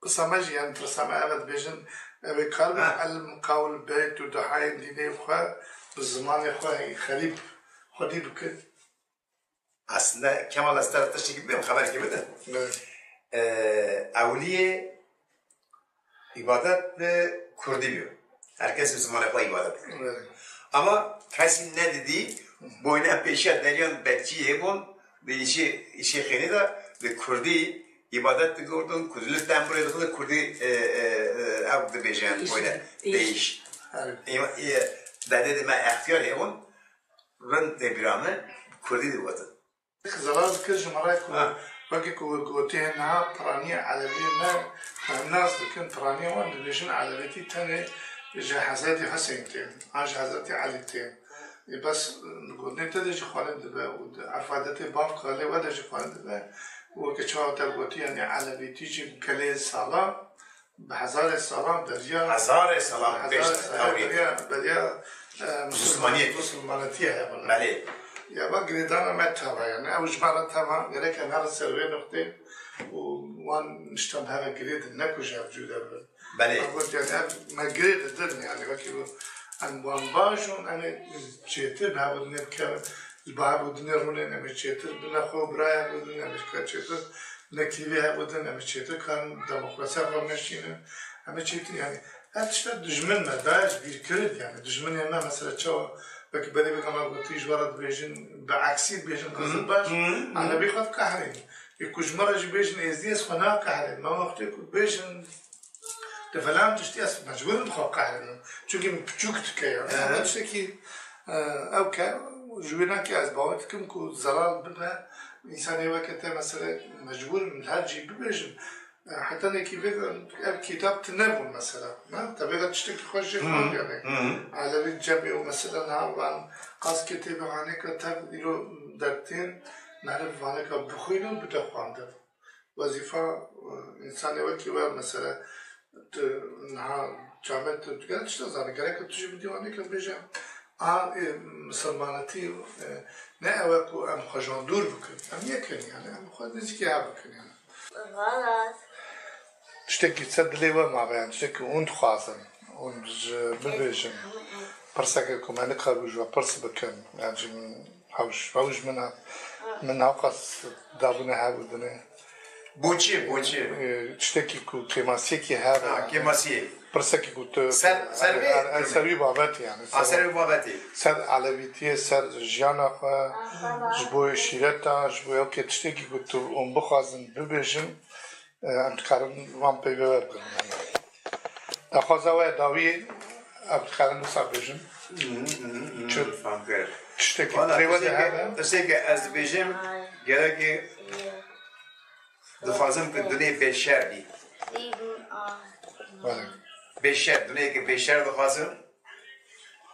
Qisa me jî, yani tirsa me ev e, dibêjin, ew ê karibin Ha. ilm, qawl, beyt û duhayên dînê xwe bi zimanê xwe xerîb xwedî bikin. Aslında Kemal, ez te re tiştekî bibêm, xeberekê bide. Evet. Ee, ewliyê îbadet bi kurdî bîyo. Her kes bi zimanê xwe îbadet dikir. Evet. Ama kesî nedidî, boyna pêşiya deriyan bekçî hebûn, di îşê, îşê xêrê de bi kurdî îbadet digotin, kurdî li tembûrê dixin, kurdî, e, e, e, ew dibêje, Değiş. boyne, Değiş. değiş. Evet. Ê, ê, dedê de me extiyar hebûn, rind tê bîra me, kurdî digotin. Zelal dikir ji min re ku Ha. wekî ku we gotî niha piraniya Elevî me, em nas dikin, piraniya wan dibêjin Elevîtî tenê ji Hezretî Huseyîn tê, an ji Hezretî Elî tê. Ê bes, gotinê te de jî xwarin dibe û di erfadetê bav kalê we de jî xwarin dibe. Weke çawa te gotî, yanî Elevîtî jî gelê salan, bi hezarê salan beriya, Hezarê salan bi pêş hezarê salan tewrî. beriya, beriya, e, Musulmaniyet. Musulmanetiyê hebûne. Belê. Ya va girêdana me teva, yani ew ji me re teva, gerek em herin ser wê nuqtê û wan niştan bi heve girêdin, ne ku ji hev cuda bin. Belê. Got, yani, ev me girê didin, yani, wekî ku em wan baş û em ê çêtir bi hev û dinê bikevin, ji bo hev û dinê rûnên, em ê çêtir bi nexwe û birayê hev û din, em ê çêtir bi neklîvê hev û din, em ê çêtir karin demokrasiya xwe meşînin, em ê çêtir, yani, ev tişta dijmin me, daye ji bîr kirin, yani, dijminê me, mesela, çawa, wekî berê vê gama gotî, ji we re dibêjin, bi eksî dibêjin, Hı hı. qizilbaş, Hı hı. Elevî xwe diqehrînin. Ê ku ji me re jî bêjin êzdî, ez xwe naqehrînim. Ama wextê ku bêjin, di filan tiştî ez mecbûr im xwe qehrînim. Çunkî min piçûk dike yani. Ehe. Ama tiştekî, e, ew ke, ji wê nake ez bawer dikim ku zelal bibe, însanê weke te mesela mecbûr im li her cî bibêjim. E, heta nekî vê ev kitap tune bû mesela. Ne? Te vê tiştekî xweş jê Hı hı. xwend yani. Hı hı. Elevî cemê û mesela niha van qas kitêbê hanê ke tev îro dertên meriv vaneka bixwîne û bide xwendin. Wezîfa, e, însanê wekî we, mesela, tu niha çamet tu, tu gerek tişta zanî, gerek tu jî bi dîwanê ke bêje, a, e, misilmanetî, e, ne ew e ku em xwe ji wan dûr bikin. Em yek in, yani, em xwe nêzîkî hev bikin, yani. Xelas. Tiştekî ser dilê we mabe, yani, tiştekî hûn dixwazin, hûn ji bibêjin. Pirseke ku me nikaribe ji we pirs bikin, yani, ji min Hewş, hewş min e. Min hewqas dabûne hev û dinê. Boçî, boçî. Ee, tiştekî ku kêmasiyekî hev e. Ha, kêmasiyê. Pirsekî ku tu Ser, ser vê er, er, ser wî babetî yani. Ha, ser wî babetî. Ser elevîtiyê, ser jiyana xwe, ji bo şîreta, ji bo ew ke tiştekî ku tu hûn bixwazin bibêjin, e, em dikarin van peyvê we bigirin. Daxwaza we dawiyê, em dikarin wisa bêjin. Hı, hı, hı, Çi? Fam kir. Tiştekî Valla, lê we de tiştekî, hebe? tiştekî ez dibêjim, gerekê dixwazim ku dunê bêşer bî. Vale. Bêşer, dunê ke bêşer dixwazim.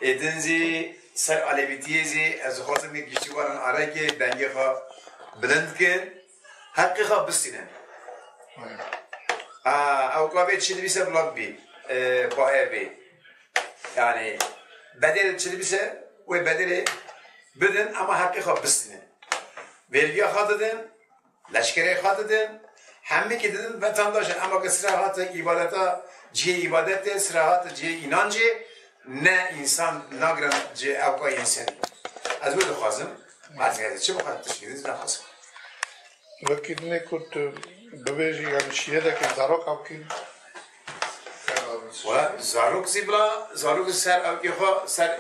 Ê din zî ser alevîtiyê zî ez dixwazim ke giştî warin arekê dengê xwe bilind kin, heqê xwe bistînin. Vale. Ha, ew ka vê çi dibîse bila bibî, e, baê bê. Yani, bedelê çi dibîse, wê bedelê bidin, ama heqê xwe bistînin. Vergiya xwe didin, leşkerê xwe didin, hemîkî didin, vatandaşa, ema ke sira hate îbadeta, cihê îbadetê, sira hate cihê înancê, Ne însan nagrin ji ewka yên serî. Ez wê dixwazim. Ez gelê çi bixwazim tişkî din naxwazim. Wekî dinê ku tu bibêjî, yanî şîyedekê zaroka bikî. Wala zarok zî bila, zarok zî ser ewkê xwe, ser,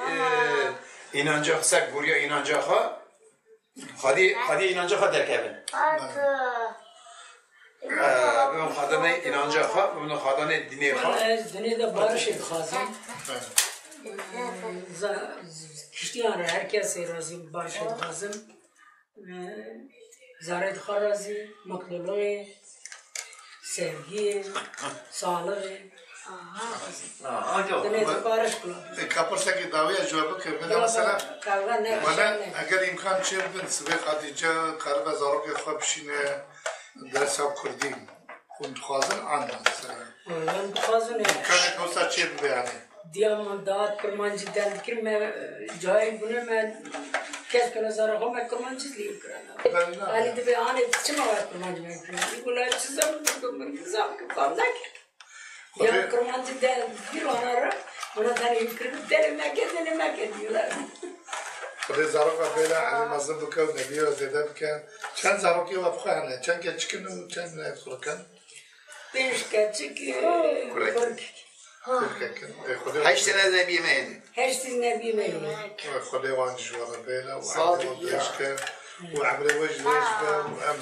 e, înanca xwe, ser goriya înanca xwe. Xwedî, xwedî înanca xwe derkevin. Ee, bibin xwadanê înanca xwe, bibin xwadanê dinê xwe. Wala ez dinê de barişê dixwazim. Za-, kiştiyan re her kesê razî barişê dixwazim. Ee, zarê xwe razî, mutluluğê, sevgiyê, sağlığı. Aha. Dinê de barış kula. E, ka pirsekê dawî ez ji we bikim. Bila mesela, kavga ne, wele, şer ne. Eger îmkan çê bibin, sibê Xatîce karibe zarokê xwe bişîne dersa kurdî. Hûn dixwazin an mesela. Wele, em dixwazin e. Îmkanek wisa çê bibe yani. Diya min dat kurmancî den dikir me, cayê bûne me kes kene zara xwe me kurmancî lê kirana. Belê ne? Alî dibe anê çima we kurmancî me kirana? Î bûne çi zam dikim min zam kim fam nekir. Ya kurmancî de bir ona ra, ona da yükürüp dene meke, dene meke diyorlar. Xwedê zaroka bêle elî mezin bike û nebiya zêde bike. Çend zarokê we bi xwe hene? Çend keçik in û çend ne bi xwe kin? Pênc keçik, e, kurek. Kurek. Kurek in. E, Xwedê Heşt tane nebiyê me hene. Heşt nebiyê me hene. Xwedê wan ji we re bêle û Sağ ol. Emrê we dirêj ke û emrê we jî dirêj be û em